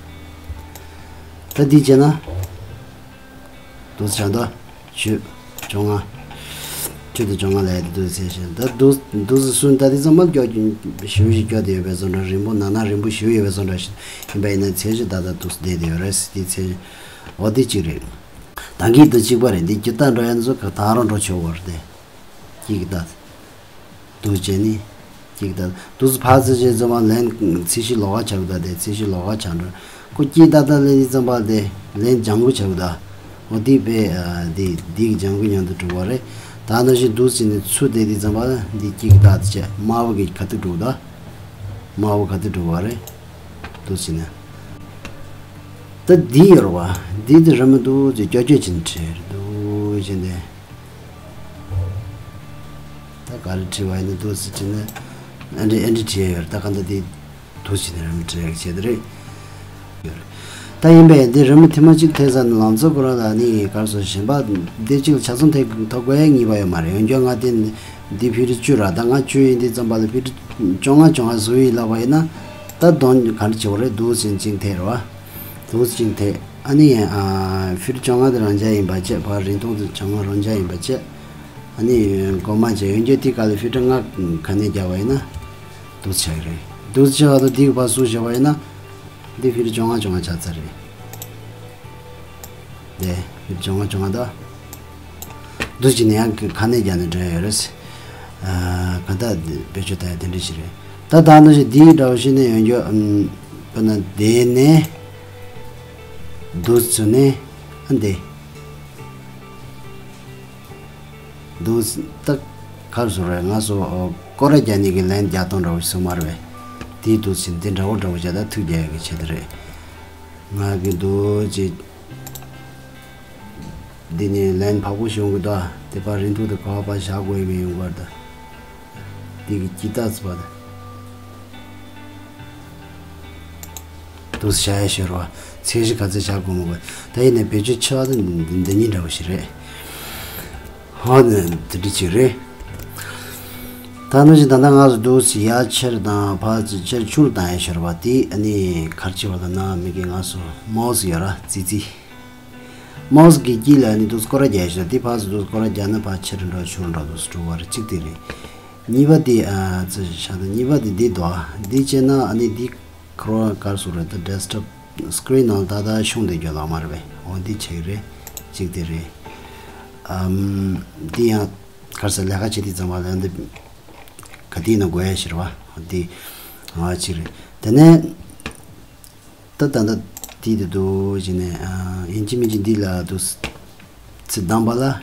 ད་འདི་བྱས་ན། འདུག་བྱ་ད། བཅུ། བཅོ་ལྔ། བཅུ་དང་བཅོ་ལྔ་ལ་ཡ་དེ་འདུག་ཚེ་ཞེས་ད་འདུག་འདུག་སེ་སུན་ད་དེ་ཚང་མ་སྐྱོ་ཞུ་ཞིག་སྐྱོ་དེ་ཡོད་པའི་བཟོ་འདྲ་རིང་པོ་ན་ན་རིང་པོ་ཞུ་ཡོད་པའི་བཟོ་འདྲ་ཞིག་ཡིན་པ་ཡིན་ན་ཚེ་ཞིག་ད་ད་འདུག་སེ་བསྡད་དེ་ཡོད་རེད་དེ་ཚེ། འོ་དེ་གཅིག་རེད། ད་གིན་དུ་གཅིག་པ་རེད་འདི་སྐྱིད་ད་འགྲོ་ཡ་འདི་ཚོ་ག་ད་རང་འགྲོ་ཆོག་བར་དེ། སྐྱིད་ད། འདུག་བྱས་ནི། སྐྱིད་ད། འདུག་སེ་ཕར་ཚུར་བྱས་ཙམ་པ་ལན་ཚིག་ཤི་ལོག་ག་ཆགས་ད་དེ་ཚིག་ཤི་ལོག་ག་ཆགས་འགྲོ། ཁོ་སྐྱིད་ད་ད་ལན་འདི་ཙམ་པ་དེ་ལན་ལྗང་གུ་ཆགས་ད། འོ་དེ་པས་དེ་དེ་གི་ལྗང་གུ་མཉམ་དུ་གྲུབ་པ་རེད། ད་ནང་བཞིན་འདུག་སེ་ནི་ཚུར་དེ་དེ་ཙམ་པ་འདི་སྐྱིད་ད་དེ་བྱས་དམར་པོ་གི་ག་དུས་གྲུབ་ད། དམར་པོ་ག་དུས་གྲུབ་པ་རེད། འདུག་སེ་ནི། ད་འདི་ཡོད་རེད་བ། འདི་དེ་ར་མི་འདུག་ཅེས་སྐྱོ་སྐྱོ་ཅིག་བྲིས་འདུག་ཅེས་ནས། ད་ག་རེ་བྲིས་པ་ཡིན་ན་འདུག་སེ་བྲིས་ན། ཨ་འདྲི་ཨ་འདྲི་བྲིས་ཡོད་རེད་ད་ག་འདི་འདི་འདུག་སེ་ནས་ར་མི་བྲིས་ཡག་བྱས་ཏེ་རེད། ཡོད་རེད། ད་ཡིན་པས་འདི་ར་མི་ཐེངས་མ་གཅིག་ཐེབས་ས་ནས་ལང་ཚོ་ཁོ་རང་ལ་ནི་གར་སོ་གཞན་པ་འདི་གཅིག་ལ་ཆ་ཚང་ཐེབས་ཐོབ་དགོས་ཡ་ངེས་པ་ཡོད་མ་རེད། འོན་ཀྱང་ང་དེ་འདི་ཕི་ཏི་བཅུ་ར་ད་ང་བཅུ་ཡིན་འདི་ཙམ་པ་ལ་ཕི་ཏི་བཅོ་ལྔ་བཅོ་ལྔ་བཟོ་ཡིན་ལབ་པ་ཡིན་ན། ད་དོན་ག་འདྲ་བྱེད་དགོས་རེད་འདུག་སེ་གཅིག་ཐེབས་རེད་བ། འདུག་སེ་གཅིག་ཐེབས། ཨ་ནི་ཨ་ཕི་ཏི་བཅོ་ལྔ་དེ་རང་འཇགས་ཡིན་པ་བྱས་ཕར་རིང་ཐུང་དེ་བཅོ་ལྔ་རང་འཇགས་ཡིན་པ་བྱས། ཨ་ནི་སྒོར་མོ་བྱས་ཡོན་རྒྱུ་དེ་ག་ལ་ཕི་ཏི་ལྔ་ག་ནས་རྒྱག་པ་ཡིན་ན། འདུག་སེ་ཆགས་ཀྱི་རེད། འདུག་སེ་ཆགས་པ་དང་དེ་གི་ཕར་སུ་བྱས་པ་ཡིན་ན། འདི་ཕི་ཏི་བཅོ་ལྔ་བཅོ་ལྔ་ཆགས་ཚར་རེད། དེ་ཕི་ཏི་བཅོ་ལྔ་བཅོ་ལྔ་ད། འདུག་སེ་ནས་ཡང་ག་ནས་རྒྱག་ནས་འགྲོ་ཡ་ཡོད་རེད། ཨ་ག་ད་བེད་སྤྱོད་ད་ཡ་དེ་འདྲ་ཞིག་རེད། ད་ད་ནང་བཞིན་འདིའི་འདྲ་བོ་ཞིག་ནས་ཡོང་རྒྱུ་ཨམ། དཔེར་ན་དེ་ནས་འདུག་སེ་ནས་ཨ་འདི་འདུག་སེ་ད་གར་སོ་རེད་ང་སོ་སྐོར་ར་རྒྱག་ནས་གི་ལན་རྒྱག་སྟངས་འདྲ་བོ་ཞིག་སོང་མ་རེད་པས། དེའི་འདུག་སེ་འདི་འདྲ་བོ་འདྲ་བོ་བྱས་ད་ཐུག་རྒྱག་ཡ་གི་ཆེད་དུ་རེད། ང་གི་འདུག་ཅེས། འདི་ནས་ལན་ཕག་པོ་ཞིག་ཡོང་གི་འདུག་དེ་ཕར་རིང་ཐུང་དུ་ག་བ་ཕར་བཞག་དགོས་མི་ཡོང་གི་རེད། འདི་གི་ཀི་ཏ་ཙི་པ་དང་། འདུག་སེ་བྱ་ཡ་ཤོར་བ། ཚད་གཞི་ག་ཚད་བཞག་དགོས་མི་དགོས། ད་ཡིན་ནའི་བེད་སྤྱོད་ཆེ་བ་དེ་འདི་འདི་གཉིས་འདྲ་བོ་ཞིག་རེད། ཧོ་ནི་དེ་འདྲ་ཅིག་རེད། ད་ནང་བཞིན་ད་ལྟ་ང་ཚོ་འདུག་སེ་ཡ་ཆེར་དང་ཕར་ཚུར་ཆེར་ཆུང་བཏང་ཡ་ཤོར་བ་དེ་ཨ་ནི་གར་ཆེ་བ་དང་ན་མི་གི་ང་ཚོ་མའོ་སི་ཡོད་ར་ཙི་ཙི། མའོ་སི་གི་དཀྱིལ་ལ་ནི་འདུག་སེ་སྐོར་ར་རྒྱག་ཤོག་དེ་ཕར་ཚུར་འདུག་སེ་སྐོར་ར་རྒྱག་ན་ཕར་ཆེ་རུ་འགྲོ་ཆུང་རུ་འགྲོ་འདུག་སེ་འགྲོ་བ་རེད་གཅིག་དེ་རེད། གཉིས་པ་དེ་ཨ་ཙི་ཤ་དང་གཉིས་པ་དེ་འདི་འདུག་ཨ་འདི་བྱས་ན་ཨ་ནི་འདི་ཁོ་རང་གར་སོང་རེད་ད་ཌེ་སི་ཊོབ་སི་ཀི་རིན་ནང་ད་ལྟ་ཤོང་བསྡད་རྒྱུ་ལགས་མ་རེད་པས། འོ་འདི་ཆེ་གི་རེད་གཅིག་དེ་རེད། ཨམ་འདི་ཡང་གར་སོང་ལས་ཀ་བྱེད་དུས་ཙམ་པ་ལ་འདི་ག་དུས་ན་དགོས་ཡ་ཞིག་རེད་པ་འདི་ཨ་གཅིག་རེད། དེ་ནས། ད་ད་ད་དེ་དེ་འདུག་ཅེས་ནས་ཨ་ཡིན་གཅིག་མིན་གཅིག་འདི་ལ་འདུག་སེ་ཚིག་བདམས་པ་ལ་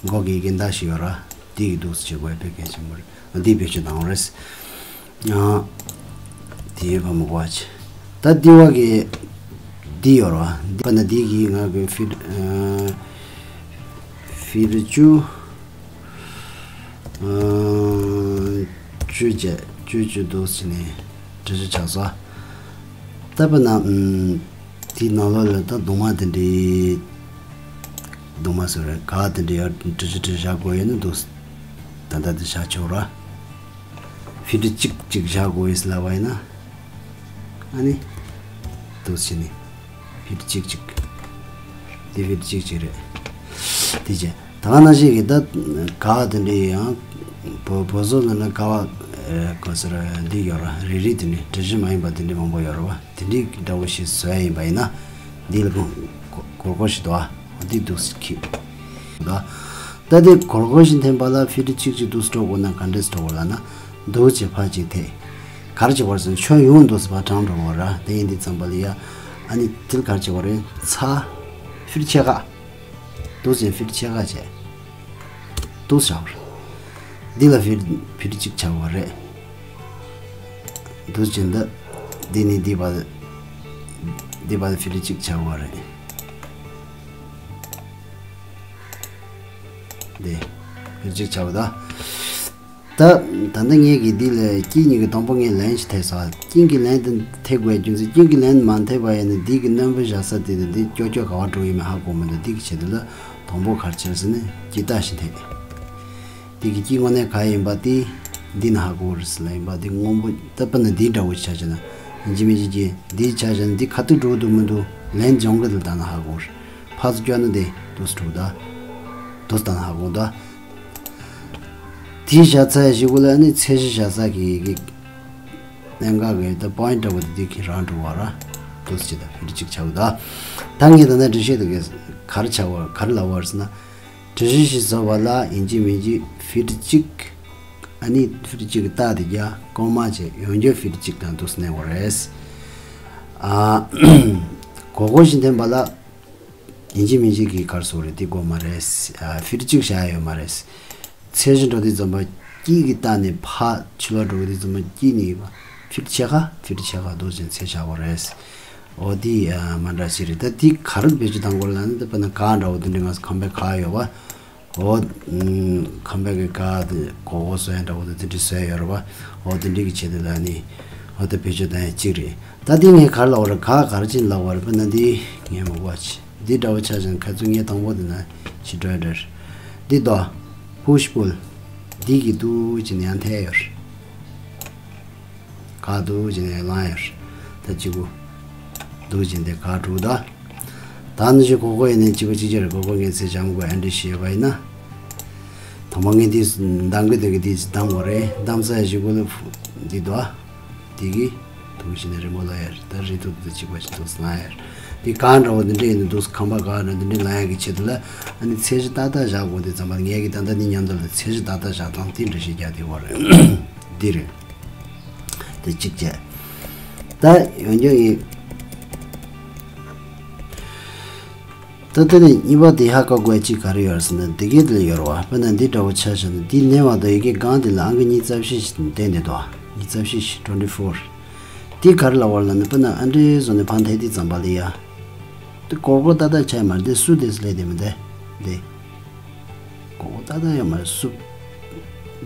མགོ་གི་ཡི་གེ་མདའ་ཞིག་ཡོད་ར། དེ་གི་འདུག་སེ་བྱེད་དགོས་དཔེ་གལ་ཆེན་པོ་རེད། འདི་བེད་སྤྱོད་བཏང་བ་རེད། ཡང་དེའི་བ་མོ་གོ་ཆེ། ད་དེ་བ་གི་འདི་ཡོད་ར། འདི་བ་ན་འདི་གི་ང་གི་ཕིར་ཕིར་བཅུ་བཅུ་བྱས་བཅུ་བཅུ་འདུག་སེ་ནས་འབྲི་གཞི་ཆགས་སོ། ད་བ་ན་དེའི་ནང་ལོགས་ལ་ད་གདུང་མ་དེ་འདྲའི་གདུང་མ་ཟེར་རེད། ག་དེ་འདྲའི་ཡར་འབྲི་གཞི་འབྲི་བཞག་དགོས་ཡོད་ན་འདུག་ད་ལྟ་དེ་བཞག་ཆོག་ར། ཕི་ཊི་གཅིག་གཅིག་བཞག་དགོས་ཡིན་ལབ་པ་ཡིན་ན། ཨ་ནི། འདུག་སེ་ནི། ཕི་ཊི་གཅིག་གཅིག་དེ་ཕི་ཊི་གཅིག་གཅིག་རེད། དེ་བྱས། ད་ག་ནང་བཞིན་གྱི་ད་ག་བ་དེ་འདྲའི་ཡང་། བོད་བོད་བཟོ་ལ་ན་ག་བ། ག་ཟེར་འདི་ཡོད་ར། རེ་རེ་དེ་འདྲའི་འབྲི་གཞི་མ་ཡིན་པ་དེ་འདྲའི་མང་པོ་ཡོད་ར་བ། དེ་འདྲའི་འདྲ་བོ་ཞིག་བཟོ་ཡ་ཡིན་པ་ཡིན་ན། འདི་ལ་གོར་གོར་ཞིག་འདུག་ཨ། འདི་འདུག་སེ་ཁྱེར། འདུག་ཨ། ད་དེ་གོར་གོར་ཞིག་འཐེན་པ་ལ་ཕི་ཊི་གཅིག་གཅིག་འདུག་སེ་འགྲོ་དགོས་ན་ག་འདྲས་འགྲོ་དགོས་ལབ་ན། འདུག་སེ་ཕར་གཅིག་འཐེན། ག་རེ་བྱེད་པར་ཟེར་ན་ཁྱོན་ཡོངས་འདུག་སེ་ཕར་དྲངས་འགྲོ་དགོས་ར། དེ་ཡིན་དུས་ཙམ་པ་ལ་ཡ། ཨ་ནི་དེ་ལ་ག་རེ་བྱེད་དགོས་རེད། ཚ། ཕི་ཊི་ཕྱེད་ཀ་འདུག་སེ་ཕི་ཊི་ཕྱེད་ཀ་བྱས། འདུག་སེ་བྱ་བར། འདི་ལ་ཕི་ཕི་ཊི་གཅིག་བྱ་བ་རེད། འདུག་སེ་འདི། འདི་ནི་འདི་བར། འདི་བར་ཕི་ཊི་གཅིག་བྱ་བ་རེད། འདི། ཕི་ཊི་གཅིག་བྱ་བ་ད། ད། ད་ལྟ་ངས་ཀྱིས་འདི་ལ་དཀྱིལ་གཉིས་ཀྱི་དང་པོ་ངས་ལན་ཞིག་འཐེན་སོང་། དཀྱིལ་གྱི་ལན་དེ་འཐེན་དགོས་རྒྱུ་མཚན། དཀྱིལ་གྱི་ལན་མ་འཐེན་པ་ཡིན་ན་འདི་གི་སྣམ་བུ་བཞག་ས་དེ་དང་འདི་ཀྱོག་ཀྱོག་ག་བ་འགྲོ་ཡིན་མིན་ཧ་གོ་མི་འདུག་འདི་གི་ཆེད་དུ་ལ་དང་པོ་ག་རེ་བྱས་ཟེར་ན་དཀྱིལ་ལྟ་ཞིག་འཐེན། འདི་གི་དཀྱིལ་དངོས་གནས་ག་ཡིན་པ་དེ་འདི་ན་ཧ་གོ་རེད་ཟེར་ལ་ཡིན་པ་དེ་སྔོན་པོ་ད་པ་ན་འདི་འདྲ་བོ་ཆ་བཞག་ན་ཡིན་གཅིག་མིན་གཅིག་གི་འདི་ཆ་བཞག་ན་འདི་ཁ་ཐུག་འགྲོ་འདུག་མི་འདུག་ལན་སྦྱོང་གི་འདི་ལྟ་ན་ཧ་གོ་རེད། ཕར་ཚུར་བསྐྱོད་ན་དེ་འདུག་སེ་འགྲོ་ད། འདུག་སེ་ད་ན་ཧ་གོ་ད། དེའི་བཞག་ཚར་ཞིག་གུ་ལ་ནི་ཚད་གཞི་བཞག་ས་གི་གི་གནད་འགག་གི་ད་པོ་ཡིན་ཊི་འདྲ་བོ་དེ་དེ་གི་རང་འགྲོ་བ་ར། འདུག་སེ་ད་ཕི་ཊི་གཅིག་བྱ་བ་ད། ད་ངས་ད་ནི་འགྲེལ་བཤད་དེ་གི་ག་རེ་བྱ་བ་ག་རེ་ལབ་པ་རེད་ཟེར་ན། འགྲེལ་བཤད་ཞིག་བཟོ་བ་ལ་ཡིན་གཅིག་མིན་གཅིག་ཕི་ཊི་གཅིག་ཨ་ནི་ཕི་ཊི་གཅིག་གི་རྟགས་དེ་རྒྱ་ཀོ་མ་བྱས་ཡོང་རྒྱུ་ཕི་ཊི་གཅིག་དང་འདུག་སེ་གནས་པ་རེད། ཨ། གོར་གོར་ཞིག་འཐེན་པ་ལ། ཡིན་གཅིག་མིན་གཅིག་གི་ག་རེ་ཟེར་དགོས་རེད། དེ་དགོས་མ་རེད། ཨ། ཕི་ཊི་གཅིག་བཞག་ཡོད་མ་རེད། ཚད་གཞི་འགྲོ་དུས་ཙམ་པ་དཀྱིལ་གྱི་རྟགས་ནས་ཕར་ཕྱི་ལོགས་འགྲོ་དུས་ཙམ་པ་དཀྱིལ་ནས་ཕི་ཊི་ཕྱེད་ཀ་ཕི་ཊི་ཕྱེད་ཀ་འདུག་སེ་ཚད་བཞག་དགོས་རེད། འོ་དེ་ཨ་མ་འདྲ་ཞིག་རེད། ད་དེ་ག་རེ་བེད་སྤྱོད་གཏང་དགོས་ལབ་ན་ད་དཔེར་ན་ག་འདྲ་བོ་དེ་འདྲ་ང་ཚོ་ཁང་པའི་ག་ཡོད་པ། འོ། ཁང་པའི་གི་ག་དེ་གོར་གོར་བཟོ་ཡ་འདྲ་བོ་དེ་དེ་འདྲ་བཟོ་ཡ་ཡོད་རེད་པ། འོ་དེ་འདྲ་གི་ཆེད་དུ་ལ་ནི་འོ་དེ་བེད་སྤྱོད་གཏང་ཡ་གཅིག་རེད། ད་དེ་ངས་ག་རེ་ལབ་པ་རེད། ག་ག་རེ་བྱས་ནས་ལབ་པ་རེད། དཔེར་ན་འདི་ངས་མ་གོ་བ་ཆེ་འདི་འདྲ་བོ་ཆ་བཞག་ན་ཁ་ཚུར་ངས་དང་པོ་དེ་ན་ཞིག་འགྲོ་ཡ་འདྲ་རེད། འདི་དོ། པུཤ་པུལ། འདི་གི་འདུག་སེ་ནས་ཡང་འཐེན་ཡ་ཡོད་རེད། ག་འདུག་སེ་ནས་ལངས་ཡོད་རེད། ད་གཅིག་པུ། འདུག་སེ་དེ་ག་འགྲོ་ད། ད་ནི་ཞིག་གོར་གོར་ཡིན་ནའི་གཅིག་པ་གཅིག་རྐྱང་རེད། གོར་གོར་ངས་ཚད་བྱ་མི་དགོས། ཨ་འདྲ་ཞིག་ཡོད་པ་ཡིན་ན། དང་པོ་ངས་འདི་འདང་གི་འདུག་གི་འདི་འདང་དགོས་རེད། འདང་ས་ཞིག་གུ་ལ་འདི་འདུག་ཨ། འདི་གི་འདུག་སེ་ནས་རི་མོ་ལ་ཡར་ད་རི་ཐུག་ཏུ་གཅིག་པ་ཞིག་འདུག་སེ་ལ་ཡར། འདི་ག་འདྲ་བོ་འདི་འདྲ་ཡིན་ན་འདུག་སེ་ཁང་པ་ག་འདྲ་འདི་འདྲ་ལ་ཡར་གི་ཆེད་དུ་ལ་ཨ་ནི་ཚད་གཞི་ཏག་ཏག་བཞག་དགོས། དེ་ཙམ་པ་ལ་ངས་གི་ད་ལྟ་འདི་མཉམ་དུ་ལ་ཚད་གཞི་ཏག་ཏག་བཞག་སྟངས་དེ་འདྲ་ཞིག་རྒྱག་དེ་བ་རེད། འདི་རེད། དེ་གཅིག་བྱས། ད་ཡོང་རྒྱུ་ཡིན། ད་དེ་ནས་གཉིས་པ་དེ་ཧ་གོ་དགོས་གཅིག་ག་རེ་ཡོད་ཟེར་ན་དེ་གའི་དེ་ལ་ཡོད་རེད་བ། དཔེར་ན་འདི་འདྲ་བོ་ཆ་བཞག་ན་འདི་ནས་བ་དང་ཡི་གེ་གང་དེ་ལ་ཨང་ཀི་ཉི་ཤུ་རྩ་བཞི་ཞིག་བསྟན་བསྡད་འདུག་ཉི་ཤུ་རྩ་བཞི་ཞིག twenty four། དེ་ག་རེ་ལབ་པ་རེད་ལབ་ན་དཔེར་ན་ཨ་འདྲའི་བཟོ་ནས་ཕར་འཐེན་དུས་ཙམ་པ་ལ་ཡ། དེ་གོར་གོར་ཏག་ཏག་ཆགས་མ་རེད། དེ་སུ་དེ་སླེབས་བསྡད་མི་འདུག་དེ། གོར་གོར་ཏག་ཏག་ཡོད་མ་རེད། སུ།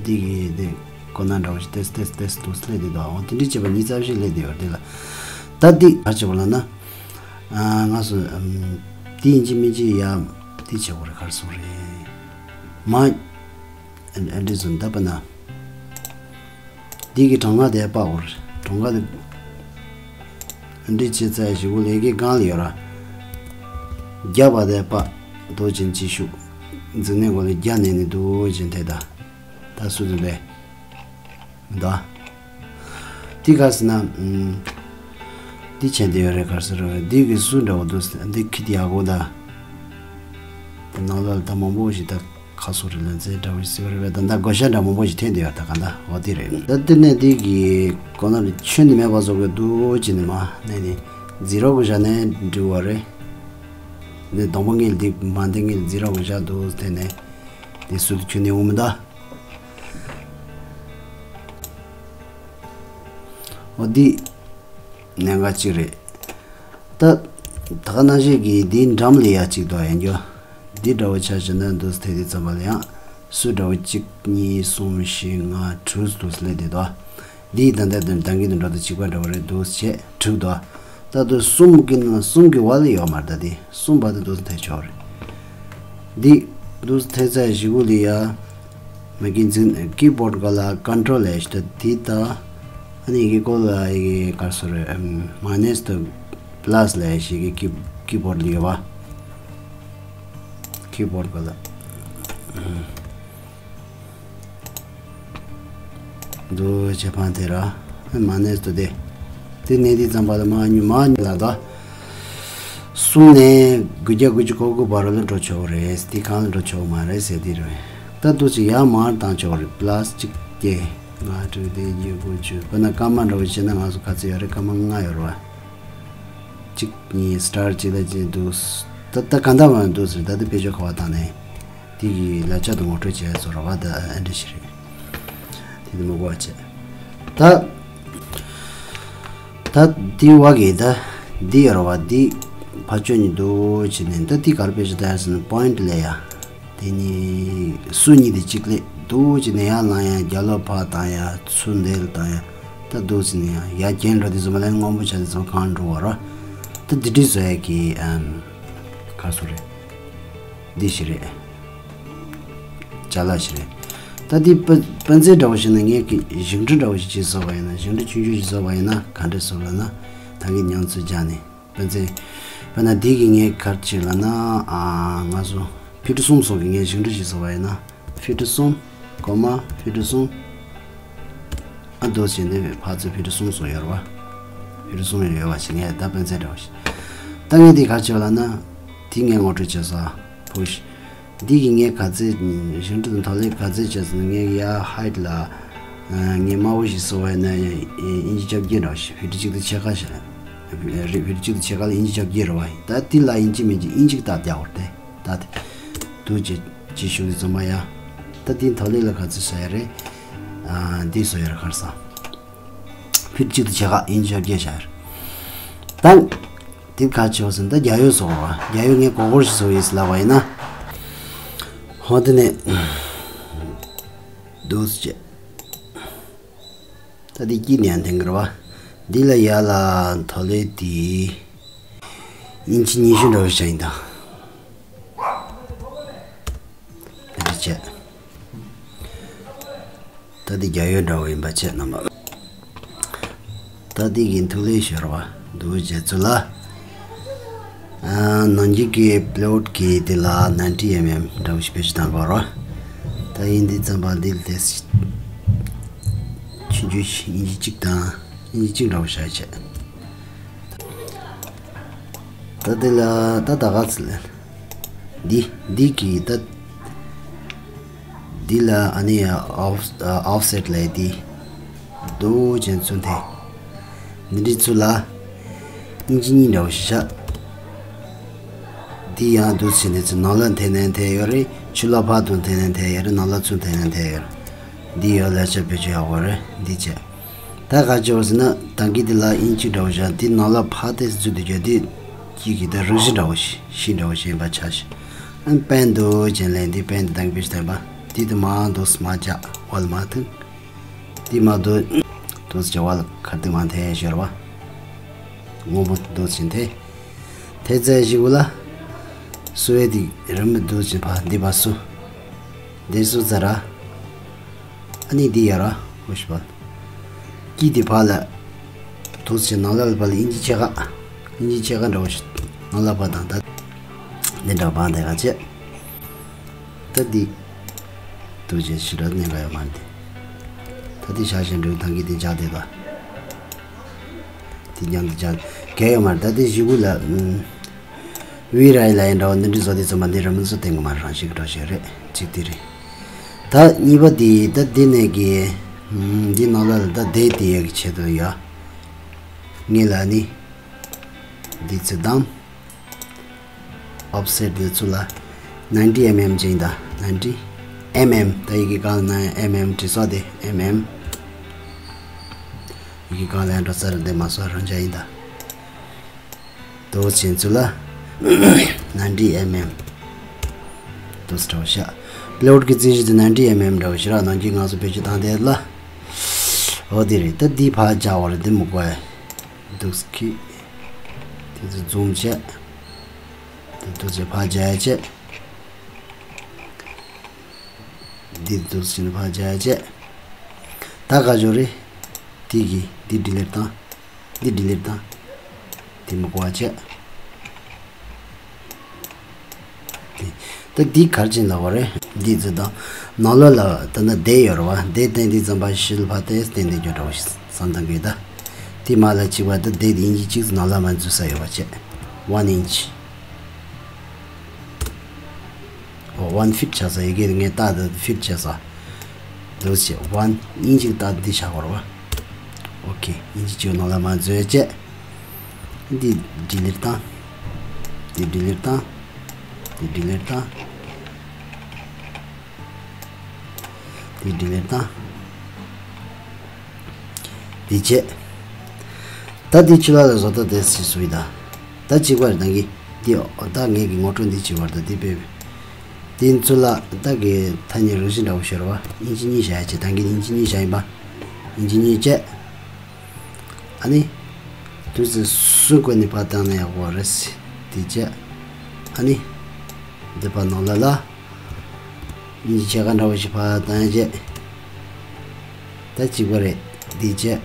འདི་གི་དེ་ཁོ་ན་འདྲ་བོ་ཞིག་ཏེས་ཏེས་ཏེས་དུ་སླེབས་བསྡད་འདུག་འོ་དེ་འདྲའི་བྱས་པ་ཉི་ཤུ་རྩ་བཞི་སླེབས་བསྡད་ཡོད་རེད། དེ་ལ་ད་འདི་ག་རེ་བྱེད་པ་ལབ་ན། ཨ། ང་ཚོ་ཨམ། འདི་ཡིན་གཅིག་མིན་གཅིག་ཡ་འདི་བྱེད་དགོས་རེད། ག་རེ་ཟེར་དགོས་རེད། མ། ཨ་འདི་ཚོ་འདབ་པ་ན། འདི་གི་གྲངས་ཀ་དེ་ཕར་བོར། གྲངས་ཀ་དེ། འདི་བྱས་ཚར་ཞིག་གུ་ལས་ཀའི་སྒང་ལ་ཡོད་ར། བརྒྱ་པ་དེ་ཕར་འདུག་སེ་ཅིག་བཞག་འཛིན་གནས་གུ་ལ་བརྒྱ་ནས་ནི་འདུག་སེ་དེ་ད། ད་སུ་འདུག་པས། མི་འདུག་ཨ། འདི་ག་རེ་ཟེར་ན། ཨམ། འདི་བྱས་བསྡད་ཡོད་རེད། ག་རེ་ཟེར་རེད། འདི་གི་སུ་འདྲ་བོ་འདུག་ཟེར། འདི་ཁི་ཏི་ཡག་པོ་ད། ནང་ལ་ད་མང་པོ་ཞིག་ད། ཁ་སོ་རི་ལན་ཚན་འདྲ་བོ་ཞིག་ཟེར་བ་རེད་པས། ད་ད་བགོ་བཤའ་འདྲ་མང་པོ་ཞིག་འཐེན་བསྡད་ཡོད་ད་ག་ད། འོ་དེ་རེད། ད་དེ་ནས་དེ་གི་གོ་ན་ཆོས་ནི་མེད་པ་བཟོ་དགོས་འདུག་ཅེས་ནི་མ་ནས་ནི་ཛི་རོ་གི་བཞག་ནས་འབྲི་བ་རེད། ནི་དང་པོ་ངས་འདི་མ་འདི་ངས་ཛི་རོ་གི་བཞག་འདུག་དེ་ནས་ དེ་སུ་དུ་ཁྱོད་ནས་འོང་མི་འདུག་འོ་འདི་གནད་འགག་གཅིག་རེད། ད་ད་ག་ནང་བཞིན་གྱི་འདིའི་འགྲམ་ལ་ཡ་གཅིག་འདུག་ཡ་འགྱོ། འདི་འདྲ་བོ་ཆ་བཞག་ན་འདུག་ཐེ་དེ་ཙམ་པ་ལ་ཡང་སུ་འདྲ་བོ་གཅིག་གཉིས་གསུམ་བཞི་ལྔ་དྲུག་འདུག་སླེབས་བསྡད་འདུག་འདིའི་ད་ལྟ་དོན་ད་གིན་དུ་འགྲོ་དུ་གཅིག་པ་འདྲ་བོ་རེད་འདུག་བྱས་གྲུབ་འདུག་ད་དུ་གསུམ་གྱི་ནང་གསུམ་གྱི་བར་ལ་ཡོད་མ་རེད། ད་དེ་གསུམ་བར་དུ་འདུག་ཐེ་ཆོག་རེད། འདི་འདུག་ཐེ་ཚ་བཞི་དགུ་ལ་ཡ་མ་གིན་འཛིན་ཀི་བོརྡ་ག་ལ་ཀོན་ཊོལ་ལས་ཤི་ད་དེ་ད་ཨ་ནི་ཡི་གེ་ཀོ་ལ་ཡི་གེ་གར་སོ་རེད། མ་ནེས་ད་པ་ལ་སི་ལས་ཤི་གི་ཀི་ཀི་བོརྡ་ལ་ཡོད་པ། ཀི་བོརྡ་ག་ལ། འདུ་བྱེད་པ་དེ་ར་མ་ནས་དུ་དེ། དེ་ནས་དེ་ཙམ་པ་ལ་མ་ཉུ་མ་ཉུ་ལ་ད། གསུམ་ནས་དགུ་བརྒྱ་དགུ་བཅུ་གོ་དགུ་བར་ལ་འགྲོ་ཆོག་རེད། དེ་གང་ལ་འགྲོ་ཆོག་མ་རེད་ཟེར་དེ་རེད། ད་འདུ་བྱེད་ཡར་མར་བཏང་ཆོག་རེད། པ་ལ་སི་གཅིག་བརྒྱད་ལྔ་དྲུག་བདུན་བརྒྱད་དགུ་བཅུ་དཔེར་ན་སྐར་མ་འདྲ་བོ་བྱས་ན་ང་ཚོ་ག་ཚོད་ཡོད་རེད། སྐར་མ་ལྔ་ཡོད་རེད་བ། གཅིག་གཉིས་སི་ཊར་གཅིག་ལ་གཅིག་འདུག་ད་ད་ག་འདྲ་བ་འདུག་ཟེར་ད་དེ་དཔེ་ཆ་ཁ་བ་བཏང་ནས། དེ་གི་ལ་ཆ་དུ་ངོ་སྤྲོད་བྱས་སོ་ར་བ་ད་ཨ་འདྲ་ཞིག་རེད། དེ་དུ་མ་གོ་བ་བྱས། ད་ད་དེ་བ་གི་ད་འདི་ཡོད་ར་བ་འདི་ཕ་ཆོས་ཉིད་འདུག་བྱས་ནས་ད་དེ་གར་དཔེ་ཆ་ད་ཡ་ཟེར་ན་པོ་ཡིན་ཊི་ལས་ཡ། དེ་ནི་སུ་གཉིས་དེ་གཅིག་ལས་འདུག་བྱས་ནས་ཡར་ལངས་ཡ་རྒྱ་ལོ་ཕ་བཏང་ཡ་ཚུར་འདེད་ལ་བཏང་ཡ། ད་འདུག་བྱས་ནས་ཡ་ཡ་རྒྱན་འགྲོ་དེ་ཚོ་མ་ལན་སྔོན་པོ་ཆ་དེ་ཚོ་གང་འགྲོ་བ་ར། ད་འདི་འདྲི་བཟོ་ཡ་གི་ཨམ་ག་སུ་རེད། འདི་ཞིག་རེད། ཅ་ལག་ཞིག་རེད། ད་འདི་པ་པན་ཚེ་འདྲ་བོ་ཞིག་ན་ངས་ཀྱི་ཞིང་འབྲུ་འདྲ་བོ་ཞིག་བྱེད་བཟོ་བ་ཡིན་ན་ཞིང་འབྲུ་ཆུང་ཆུང་ཞིག་བཟོ་བ་ཡིན་ན་ག་འདྲ་བཟོ་ལབ་ན་ད་གིན་མྱོང་ཚོད་སྦྱངས་ནས་པན་ཚེ། དཔེར་ན་འདི་གི་ངས་ག་རེ་བྱེད་ལབ་ན་ཨ་ང་ཚོ་ཕི་ཊི་གསུམ་སོགས་ཀྱི་ངས་ཞིང་འབྲུ་ཞིག་བཟོ་བ་ཡིན་ན་ཕི་ཊི་གསུམ་གོ་མ་ཕི་ཊི་གསུམ། ཨ་འདུག་བྱས་ནས་ཕར་ཚུར་ཕི་ཊི་གསུམ་སོགས་ཡོད་རེད་བ། ཕི་ཊི་གསུམ་ཡོད་པ་ཞིག་ངས་ད་པན་ཚེ་འདྲ་བ་ཞིག་ད་ངས་འདི་ག་རེ་བྱེད་ལབ་ན་འདི་ངས་ངོ་སྤྲོད་བྱེད་ས་བུ་ཤི། འདི་གི་ངས་ག་ཚད་ཞིང་འབྲུ་དང་ཐོག་ལས་ག་ཚད་བྱས་སོང་ངས་ཡ་ཧའེ་ཊི་ལ་ངས་དམའ་བོ་ཞིག་བཟོ་བས་ན་ཡང་ཨིན་ཅི་བཅོ་བརྒྱད་འདྲ་བ་ཞིག་ཕི་ཊི་གཅིག་དང་ཕྱེད་ཀ་ཞིག་རེད། ཕི་ཊི་གཅིག་དང་ཕྱེད་ཀ་ལ་ཨིན་ཅི་བཅོ་བརྒྱད་རེད་བ། ད་འདི་ལ་ཨིན་ཅི་མིན་ཅི་ཨིན་ཅི་ད་བརྒྱ་བར་ཏེ་ད་དེ་དུ་ཅི་ཅི་ཞུ་གི་ཚོད་མ་ཡ། ད་འདི་ཐོག་ལས་ལ་ག་ཚད་བཟོ་ཡ་རེད། ཨ་འདི་བཟོ་ཡ་རེད་གར་ས། ཕི་ཊི་གཅིག་དང་ཕྱེད་ཀ་ཨིན་ཅི་བརྒྱད་བཞག་ཡོད་རེད། ད་དེ་ག་བྱེད་བ་ཟེར་ན་ད་རྒྱ་ཡོལ་བཟོ་བ་རྒྱ་ཡོལ་ངས་གོ་གོར་ཞིག་བཟོ་ཡིན་ཟེར་ལབ་པ་ཡིན་ན། ཧོ་དེ་ནས་འདུག་སེ་བྱས། ད་དེ་དཀྱིལ་ནས་ཡང་འཐེན་གི་རེད་བ། འདི་ལ་ཡ་ལ་ཐོ་ལེ་དེ་ཨིན་ཅི་ཉི་ཤུ་འདྲ་བོ་བཞག་ཡིན་ད། དེ་འདྲ་བྱས། ད་འདི་རྒྱ་ཡོལ་འདྲ་བོ་ཡིན་པ་བྱས་རྣམ་པ། ད་འདི་གི་མཐུག་ལེ་ཤོར་བ་འདུག་བྱས་ཚུལ་ལ། ཨ་ནང་འཇིག་གི་པི་ལོ་ཊི་གི་འདི་ལ་ནན་ཊི་ཨེམ་ཨེམ་འདྲ་བོ་ཞིག་བེད་སྤྱོད་བཏང་དགོས་རོ། ད་ཡིན་འདི་ཙམ་པ་འདི་ལ་དེ་ཆུང་ཆུང་ཞིག་ཨིན་ཅི་གཅིག་དང་ཨིན་ཅི་གཅིག་འདྲ་བོ་བཞག་བྱས། ད་འདི་ལ་ད་ད་ག་ཚོད་ལེན། འདི་འདི་གི་ད་འདི་ལ་ཨ་ནི་ཨོཕ་ཨོཕ་སེཊ་ལབ་འདི་འདུག་ཅན་ཚུན་ཐེ་འདི་འདྲི་ཚུལ་ལ་ཨིན་ཅི་གཉིས་འདྲ་བོ་ཞིག་བཞག་འདི་ཡང་འདུག་ཟེར་ནས་ཚུར་ནང་ལ་འཐེན་ནས་འཐེན་ཡོད་རེད། ཕྱི་ལ་ཕར་དུ་འཐེན་ནས་འཐེན་ཡོད་རེད། ནང་ལ་ཚུར་འཐེན་ནས་འཐེན་ཡོད་རེད། འདི་ཡོད་ལས་བྱ་བེད་སྤྱོད་ཡག་པོ་རེད། འདི་བྱས། ད་ག་བྱེད་བ་ཟེར་ན་ད་གི་འདི་ལ་ཨིན་ཅི་འདྲ་བོ་བཞག་འདི་ནང་ལ་ཕར་ཏེ་འཛུལ་དུ་རྒྱུ་འདི་གཅིག་གི་ད་རིགས་བཞི་འདྲ་བོ་ཞིག་བཞི་འདྲ་བོ་ཞིག་ཡིན་པ་ཆ་ཞིག་ཨན་པན་འདུག་ཅན་ལས་འདི་པན་འདི་ད་གི་བེད་སྤྱོད་བཏང་པ་འདི་དུ་མ་འདུག་མ་བྱ་བ་ལ་མ་ཐུག་འདི་མ་འདུག་འདུག་བྱ་བ་ལ་ཁར་འདི་མ་འཐེན་ཤོར་བ། སྔོན་པོ་འདུག་ཕྱིན་ཐེ། ཐེ་ཚེ་ཞིག་བུ་ལ། སུ་བེ་དི་རི་མི་འདུག་ཕྱིན་ཕ་འདི་བ་སུ། འདི་སུ་ཙ་ར། ཨ་ནི་འདི་ཡ་ར་ཧུ་ཤི་བ། ཀི་འདི་ཕ་ལ། འདུག་ཕྱིན་ནང་ལ་ལ་ཕ་ལ་ཨིན་ཇི་ཕྱེད་ཀ་ཨིན་ཇི་ཕྱེད་ཀ་འདྲ་བོ་ཞིག་ནང་ལ་ཕ་དང་ད། འདི་འདྲ་བ་འདི་ག་བྱེད། ད་འདི། ཐུགས་རྗེ་ཆེ་ར་གནད་འགག་ཡོད་མ་རེད་དེ། ད་འདི་ཤ་ཞེན་འགྲོ་ཐང་གི་དེ་འཇག་བསྡད་པ། དེ་མཉམ་དུ་འཇག་གལ་ཡོད་མ་རེད། ད་འདི་ཞི་གུ་ལ་ཨུམ། ཝི་རའི་ལ་ཡིན་འདྲ་བ་འདི་འདྲི་བཟོ་དེ་ཚོ་མ་འདི་ར་མི་ཚོ་བསྟན་གི་མ་རེད། རང་ཤི་གི་འགྲོ་ཞིག་རེད་གཅིག་དེ་རེད། ད་གཉིས་པ་དེ་ད་འདི་ནས་གི་ཨུམ། འདི་ནང་ལ་ལ་ད་དེ་དེ་ཡ་གི་ཆེད་དུ་ཡ། ངེད་ལ་ནི། འདི་ཚེ་དམ། ཨོཕ་སེཊ་འདི་ཚུ་ལ་ནན་ཊི་ཨེམ་ཨེམ་ཅན་དང་ནན་ཊི་ ཨེམ་ཨེམ། ད་ཡི་གེ་གང་ན་ཨེམ་ཨེམ་བྲིས་སོ་དེ་ཨེམ་ཨེམ། ཡི་གེ་གང་ལ་འགྲོ་ས་རེད་དེ་མ་སོ་རང་ཅག་ཡིན་ད། དོ་ཆེན་ཚུལ་ལ་ནན་ཏི་ཨེམ་ཨེམ། དོ་སི་འདྲ་བོ་ཤ། པི་ལོ་ཊི་གི་རྩིས་གཞི་དེ་ནན་ཏི་ཨེམ་ཨེམ་འདྲ་བོ་ཞིག་རག་ནང་གི་ང་ཚོ་བེད་སྤྱོད་བཏང་དེ་ལ། འོ་དེ་རེད། ད་འདི་ཕར་སྦྱར་བ་རེད། འདི་མི་དགོས་ཡ། འདུག་སེ་ཁི། དེ་ཚོ་ཛུམ་བྱས། དེ་ཚོ་ཚེ་ཕར་སྦྱར་ཡ་བྱས། འདི་འདུག་སེ་ཕར་སྦྱར་ཡ་བྱས། ད་ག་ཅོ་རེད། དེ་གི་འདི་ཌི་ལིཊ་བཏང་། འདི་ཌི་ལིཊ་བཏང་། དེ་མི་དགོས་པ་བྱས། དེ་ད་འདི་གར་ཕྱིན་ལ་བ་རེད། འདི་ཚེ་དང་ནང་ལོགས་ལ་ད་ན་དེ་ཡོད་རེད་བ། དེ་བསྟན་འདི་ཙམ་པ་ཤིལ་ཕ་དེ་བསྟན་འདི་འགྱོ་འདྲ་བ་ཞིག་བསམ་བཏང་གི་ད། དེ་མ་ལ་གཅིག་པ་ད་དེ་དེ་ཡིན་གཅིག་གཅིག་ནང་ལ་མ་འཛུལ་ས་ཡོད་པ་བྱས། ཝན་ཨིན་ཅི། ཨོ་ཝན་ཕིཊ་ཆགས་ས་ཡི་གེ་ངས་ཏག་ཏག་ཕིཊ་བྱས་ས། འདུག་སེ་ཝན་ཨིན་ཅི་ཏག་འདི་ཆགས་པ་རེད་བ། ཨོ་ཁེ། ཨིན་ཅི་གཅིག་ནང་ལ་མ་འཛུལ་བྱས། འདི་ཌི་ལིཊ་བཏང་། འདི་ཌི་ལིཊ་བཏང་། འདི་ཌི་ལིཊ་བཏང་། འདི་ཌི་ལིཊ་བཏང་། འདི་བྱས། ད་འདི་ཆུ་ལ་ལ་བཟོ་ལྟ་དེ་སི་སུའི་ད། ད་གཅིག་པར་ད་གི་འདི་ཨོ་ད་ངེད་ཀྱི་ངོ་སྤྲོད་འདི་གཅིག་པར་ད་འདི་དཔེ། འདི་ཚུ་ལ་ད་གི་ཐ་སྙད་རང་བཞིན་འདྲ་བོ་ཤོར་བ་ཨིན་ཅི་གཉིས་བཞག་ཡ་བྱས། ད་གི་ཨིན་ཅི་གཉིས་བཞག་ཡིན་པ། ཨིན་ཅི་གཉིས་བྱས། ཨ་ནི། དུས་ཚོད་སུ་དགོས་ནི་ཕ་བཏང་ནས་ཡག་པོ་རེད། འདི་བྱས། ཨ་ནི། འདི་པ་ནང་ལ་ལ། ཨིན་ཇི་ཕྱེད་ཀ་འདྲ་བོ་ཞིག་ཕར་བཏང་བྱས། ད་གཅིག་པ་རེད། འདི་བྱས།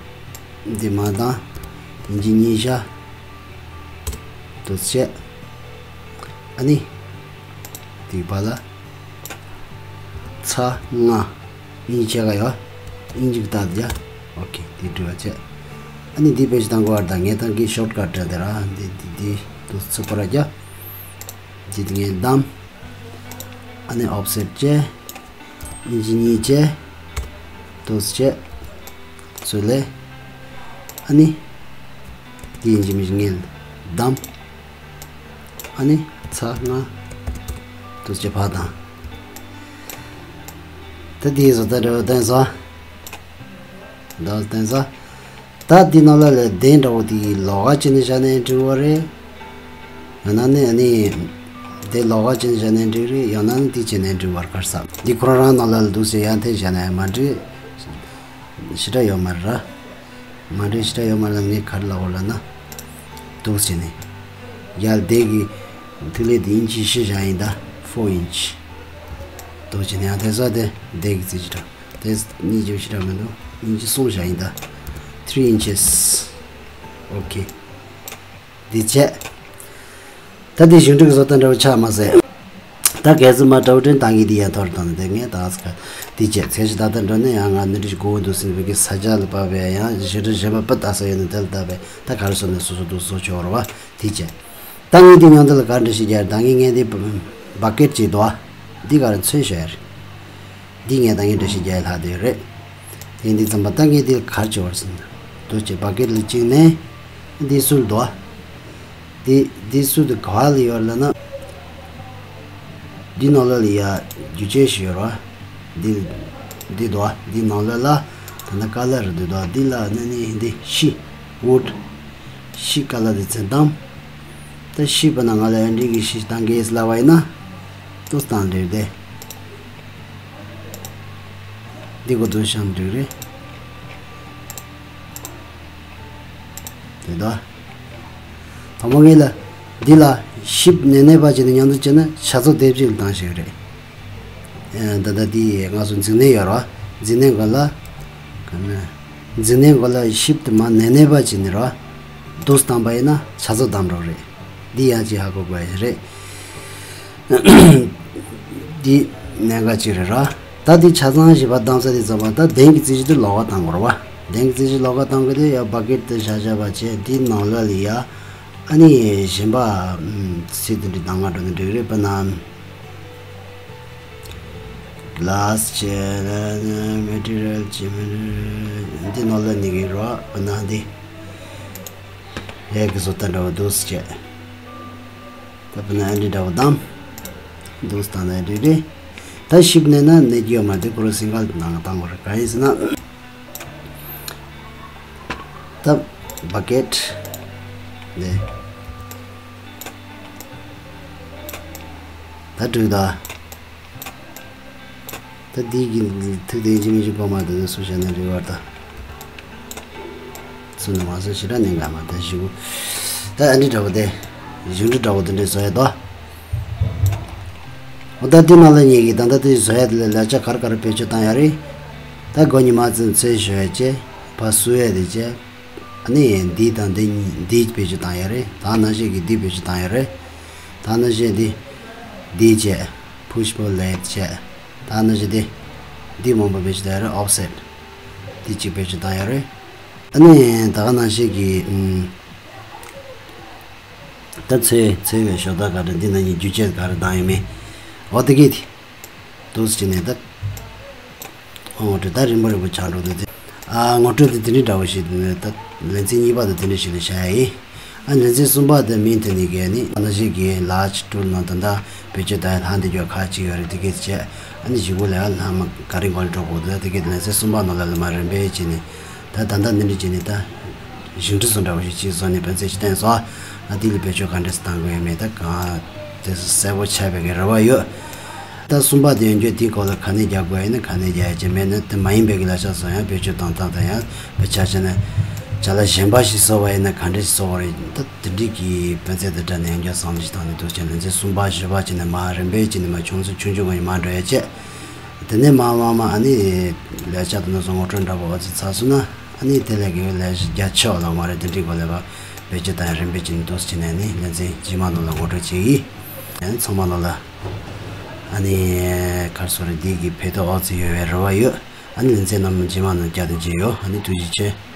འདི་མ་བཏང་། ཨིན་ཇི་གཉིས་བཞག་འདུག་བྱས། ཨ་ནི། འདི་བ་ལ། ཚ་ལྔ། ཨིན་ཇི་ཕྱེད་ཀ་ཡོད། ཨིན་ཇི་གི་རྟགས་འདི་ཡ། ཨོ་ཁེ། འདི་འབྲི་བ་བྱས། ཨ་ནི་འདི་བེད་སྤྱོད་བཏང་དགོས་པ་རེད། ད་ངས་བཏང་གི་ཤོཊ་ཀཊ་འདྲ་དེ་ར། འདི་འདི་འདི་འདུག་ཚུགས་པ་ར་རྒྱ། འདི་འདི་ངས་བདམས། ཨ་ནི་ཨོཕ་སེཊ་བྱས། ཨིན་ཇི་གཉིས་བྱས། འདུག་སེ་བྱས། ཚུར་ལས། ཨ་ནི། འདི་ཨིན་ཇི་མི་ངས་བདམས། ཨ་ནི་ཚ་ལྔ། འདུག་སེ་བྱས་ཕར་བཏང་། ད་འདི་བཟོ་ལྟ་འདྲ་བོ་བསྟན་སོང་། འདྲ་བོ་བསྟན་སོང་། ད་འདི་ནང་ལ་ལས་གདན་འདྲ་བོ་དེ་ལོགས་ཀ་བྱས་ནས་བཞག་ནའི་འགྲིག་པ་རེད། ཡང་ན་ནི་ཨ་ནི། དེ་ལོགས་ཀ་བྱས་ནས་བཞག་ནའི་འགྲིག་རེད། ཡང་ན་ནི་འདི་བྱས་ནའི་འགྲིག་པར་གར་ས། འདི་ཁོ་རང་རང་ནང་ལ་ལ་འདུག་སེ་ཡར་འཐེན་བཞག་ནའི་མ་འགྲིག་ཞེ་དྲག་ཡོད་མ་རེད་ར། མ་འགྲིག་ཞེ་དྲག་ཡོད་མ་རེད་ལ། ངས་ག་རེ་ལབ་དགོས་ལབ་ན། འདུག་སེ་ནི། ཡར་དེ་གི་ཐིག་ལེ་དེ་ཨིན་ཅི་བཞི་བཞག་ཡིན་ད། ཕོར་ཨིན་ཅི། འདུག་སེ་ནི་ཡང་དེ་ཚོ་དེ་དེ་གི་རྩིས་ཞེ་དྲག་དེ་གཉིས་ཀྱི་ཞེ་དྲག་མི་འདུག་ཨིན་ཅི་གསུམ་བཞག་ཡིན་ད། ཐི་རི་ཨིན་ཅི་སི། ཨོ་ཁེ། འདི་བྱས། ད་འདི་གཞུང་འབྲེལ་གྱི་བཟོ་ལྟ་འདྲ་བོ་ཆགས་མ་ཟད། ད་གལ་སྲིད་མ་དྲ་བ་དྲན་བཏང་གི་འདི་ཡང་ཐོར་དང་དེ་ངས་ད་ཨ་ཙི་ཁ་འདི་བྱས་ཚེ་ཞིག་ད་ལྟ་འགྲོ་ནས་ཡང་ང་ནི་འདྲི་ཞིག་གོ་བོ་འདུག་ཟིན་པའི་གི་ས་ཆ་ལ་བབས་པའི་ཡང་ཞི་འདྲི་གཞན་པ་སྤུ་ལྟ་ས་ཡོད་ནས་དེ་ལ་བལྟ་བས་ད་ག་རེ་བཟོ་ནས་སོ་སོ་འདུག་བཟོ་ཆོག་རེད་བ། འདི་བྱས། ད་ངས་འདི་མཉམ་དུ་ལ་ག་འདྲི་ཞིག་རྒྱག་ད་ངས་ངས་འདི་བ་ཀེཊ་ཅིག་འདུག་ཨ། འདི་ག་རེ་མཚོན་ཤོད་ཡ་རེད། འདི་ངས་ད་ངས་འདྲི་ཞིག་རྒྱག་ལྷག་དེ་རེད། དེ་འདི་ཙམ་པ་ད་ངས་འདི་གར་ཆེ་བར་ཟིན། དུ་ཆེ་བ་ཀེཊ་ལ་བཅིངས་ནས། འདི་སུལ་དོ། འདི་འདི་སུལ་དུ་ག་ལ་ཡོད་ལ་ན། འདི་ནང་ལ་ལ་ཡ་རྒྱུ་ཆས་ཤིག་ཡོད་ར། འདི་འདི་དོ། འདི་ནང་ལ་ལ། ད་ན་ཀ་ལ་ར་འདི་དོ། འདི་ལ་ན་ནི་འདི་ཤི། ཝུཌ། ཤི་ཀ་ལ་འདི་ཚན་དམ། ད་ཤི་པ་ན་ང་ལ་ཨན་འདྲི་གི་ཤི་དང་གེ་སི་ལ་བ་ཡིན་ན། ཏོ་སྟངས་འདྲེ་དེ། འདི་གོ་དོན་ཤམ་འདྲེ་རེད། དེ་ད། ཐ་མ་ངེས་ལ། འདི་ལ་ཤིབ་ནེ་ནེ་པ་བྱས་ནས་མཉམ་དུ་བྱས་ན་ཆ་ཚོགས་དེབ་ཅིག་ལ་བཏང་ཞིག་རེད། ད་ལྟ་འདི་ང་ཚོ་འཛིན་གནས་ཡོད་ར། འཛིན་གནས་གོ་ལ། ག་ནས། འཛིན་གནས་གོ་ལ་ཤིབ་དེ་མ་ནེ་ནེ་པ་བྱས་ནས་ར། དུས་བཏང་པ་ཡིན་ན་ཆ་ཚོགས་བདམས་རོགས་རེད། འདི་ཡང་ཅིག་ཧ་གོ་དགོས་ཡ་རེད། འདི་གནད་འགག་ཅིག་རེད་ར། ད་འདི་ཆ་ཚང་བཞི་པ་བདམས་ས་དེ་ཚང་མ་ད་གདན་གྱི་རྩིས་གཞི་དེ་ལོགས་ཀ་བཏང་དགོས་རེད་བ། གདན་གྱི་རྩིས་གཞི་ལོགས་ཀ་བཏང་དགོས་དེ་ཡ་བ་ཀེཊ་དེ་བཞག་བཞག་པ་བྱས་འདི་ནང་ལ་ལ་ཡ། ཨ་ནི་གཞན་པ་ཚིག་དེ་འདྲ་གདམ་ག་འགྲོ་ནི་འགྲིག་རེད་པ་ན། གླ་སི་བྱས་ན་མེ་ཊི་རི་ཡལ་བྱས་མེ་ཊི་རི་ཡལ་འདི་ནང་ལ་ནི་གི་རོ་པ་ན་འདི། ཡ་གི་བཟོ་ལྟ་འདྲ་བོ་འདུག་སེ་བྱས། ད་པ་ན་ཨ་འདི་འདྲ་བོ་བདམས། འདུག་སེ་བཏང་ན་འགྲིག་རེད། ད་ཞིབ་ནས་ན་གནས་རྒྱུ་ཡོད་མ་རེད། ཁོ་རང་སིང་གལ་ནང་བཏང་བ་རེད། གང་ཡིན་ཟེར་ན། ད་བ་ཀེད་ནས་ད་དྲུག་ད། ད་འདི་གི་ཐུག་དེ་ཅི་མི་ཅི་པོ་མ་དེ་ཚོ་བྱས་ན་རེ་བར་ད། སུ་ནི་མ་སུ་ཞི་ར་ནི་ང་མ་ད་ཞི་བོ། ད་ཨ་འདྲི་འདྲ་བོ་དེ། ཞིང་འབྲུ་འདྲ་བོ་དེ་འདྲས་བཟོ་ཡ་དོ། འོ་ད་འདི་ནང་ལ་ཉིད་ཀྱི་ད་ལྟ་དེ་བཟོ་ཡ་དེ་ལ་ལས་བྱ་ག་རེ་ག་རེ་བེད་སྤྱོད་བཏང་ཡ་རེད། ད་མགོ་ཉི་མ་ཙམ་ཚོས་བཟོ་ཡ་བྱས། ཕ་སུ་ཡ་དེ་བྱས། ཨ་ནི་འདི་དང་འདི་གཉིས་འདི་བེད་སྤྱོད་བཏང་ཡ་རེད། ད་ནང་བཞིན་གྱི་འདི་བེད་སྤྱོད་བཏང་ཡ་རེད། ད་ནང་བཞིན་འདི། འདི་བྱས། ཕུ་ཤི་པོ་ལེད་བྱས། ད་ནང་བཞིན་འདི། འདི་མང་པོ་བེད་སྤྱོད་བཏང་ཡ་རེད། ཨོབ་སེད། འདི་གཅིག་བེད་སྤྱོད་བཏང་ཡ་རེད། ཨ་ནི་ད་ག་ནང་བཞིན་གྱི་ཨུམ། ད་ཚོས་ཚོས་པའི་ཞོ་ད་ག་རེ་འདི་ནང་བཞིན་རྒྱུ་ཆས་ག་རེ་བཏང་ཡོད་མེད། འོ་དེ་གི་དེ། འདུག་སེ་བྱས་ནས་ད། ཨོ་ངོ་སྤྲོད་ད་རིང་པོ་རིང་པོ་ཆགས་འགྲོ་འདུག་སྟེ། ཨ་ངོ་སྤྲོད་དེ་དེ་འདྲའི་འདྲ་བོ་ཞིག་འདུག་ནས་ད་ལེ་ཚན་གཉིས་པ་དེ་དེ་འདྲ་ཞིག་ལ་བྱ་ཡ་ཡིན། ཨ་ལེ་ཚན་གསུམ་པ་དེ་མིང་དེ་ནི་གས་ནི་ཨ་ན་ཞིག་གི་ལ་ཆ་ཀྲུལ་ནང་ད་ལྟ་བེད་སྤྱོད་ད་ལྷག་འདི་རྒྱུ་ཁག་ཅིག་ཡོད་རེད། དེ་གས་བྱས་ཨ་ནི་ཞིག་གུ་ལ་ལྷག་མ་ག་རེ་འགོ་ལ་འགྲོ་དགོས་འདུག་དེ་གས་ལེ་ཚན་གསུམ་པ་ནང་ལ་ལ་མ་རིམ་པས་བྱས་ནས་ད་ད་ལྟ་འདི་འདྲ་བྱས་ནས་ད། ཞིང་འབྲུ་བཟོ་འདྲ་བ་ཞིག་ཅིག་བཟོ་ནས་ཕན་ཚུན་ཅིག་བསྟན་སོང་། ཨ་དེ་ལ་བེད་སྤྱོད་ག་འདྲས་སེ་བཏང་དགོས་ཡོད་མེད་ད་གང་དེ་གསལ་པོ་ཆགས་པའི་གི་རེ་བ་ཡོད། ད་གསུམ་པ་དེ་ཡོན་རྒྱུ་དེའི་སྐོར་ལ་ག་ནས་རྒྱག་དགོས་ཡིན་ན་ག་ནས་རྒྱག་ཡ་ཅིག་མེད་ན་དེ་མ་ཡིན་པའི་གི་ལ་ཆ་བཟོ་ཡང་བེད་སྤྱོད་བཏང་སྟངས་དང་ཡང་བེད་ཆ་བྱས་ན་བྱ་ལ་གཞན་པ་ཞིག་བཟོ་བ་ཡིན་ན་ག་འདྲས་ཞིག་བཟོ་བ་རེད། ད་དེ་འདྲས་ཀྱི་ཕན་ཚུན་དེ་འདྲ་ནས་ཡང་བསམ་གཞིག་བཏང་ནས་འདུག་ཅེས་ལན་ཚན་གསུམ་པ་བཞི་པ་བྱས་ནས་མ་རིམ་པས་བྱས་ནས་མ་ཆུང་ཚོད་ཆུང་ཆུང་གི་མ་འགྲོ་ཡ་བྱས། དེ་ནས་མ་མ་མ་ཨ་ནི་ལས་བྱ་དེ་ནས་བཟུང་ངོ་སྤྲོད་འདྲ་པོ་ཨ་ཙི་ཚར་སོང་ན་ཨ་ནི་དེ་ལས་ཀྱི་ལས་རྒྱ་ཆེ་བ་ལ་མ་རེད། དེ་འདྲའི་སྐོར་ལས་བེད་སྤྱོད་དང་རིམ་པས་ཀྱི་འདུག་སེ་བྱས་ནས་ནི་ལེ་ཚན་རྗེས་མ་ནང་ལ་ངོ་སྤྲོད་བྱེད་ཀྱི་ཡིན། ཚང་མ་ནང་ལ་ཨ་ནི་གར་སོ་རེ་འདི་གི་ཕན་ཐོགས་ཨ་ཙི་ཡོད་པའི་རེ་བ་ཡོད། ཨ་ནི་ལེ་ཚན་རྣམས་རྗེས་མ་ནང་བསྐྱར་དུ་མཇལ་ཡོང་། ཨ་ནི་ཐུགས་རྗེ་ཆེ།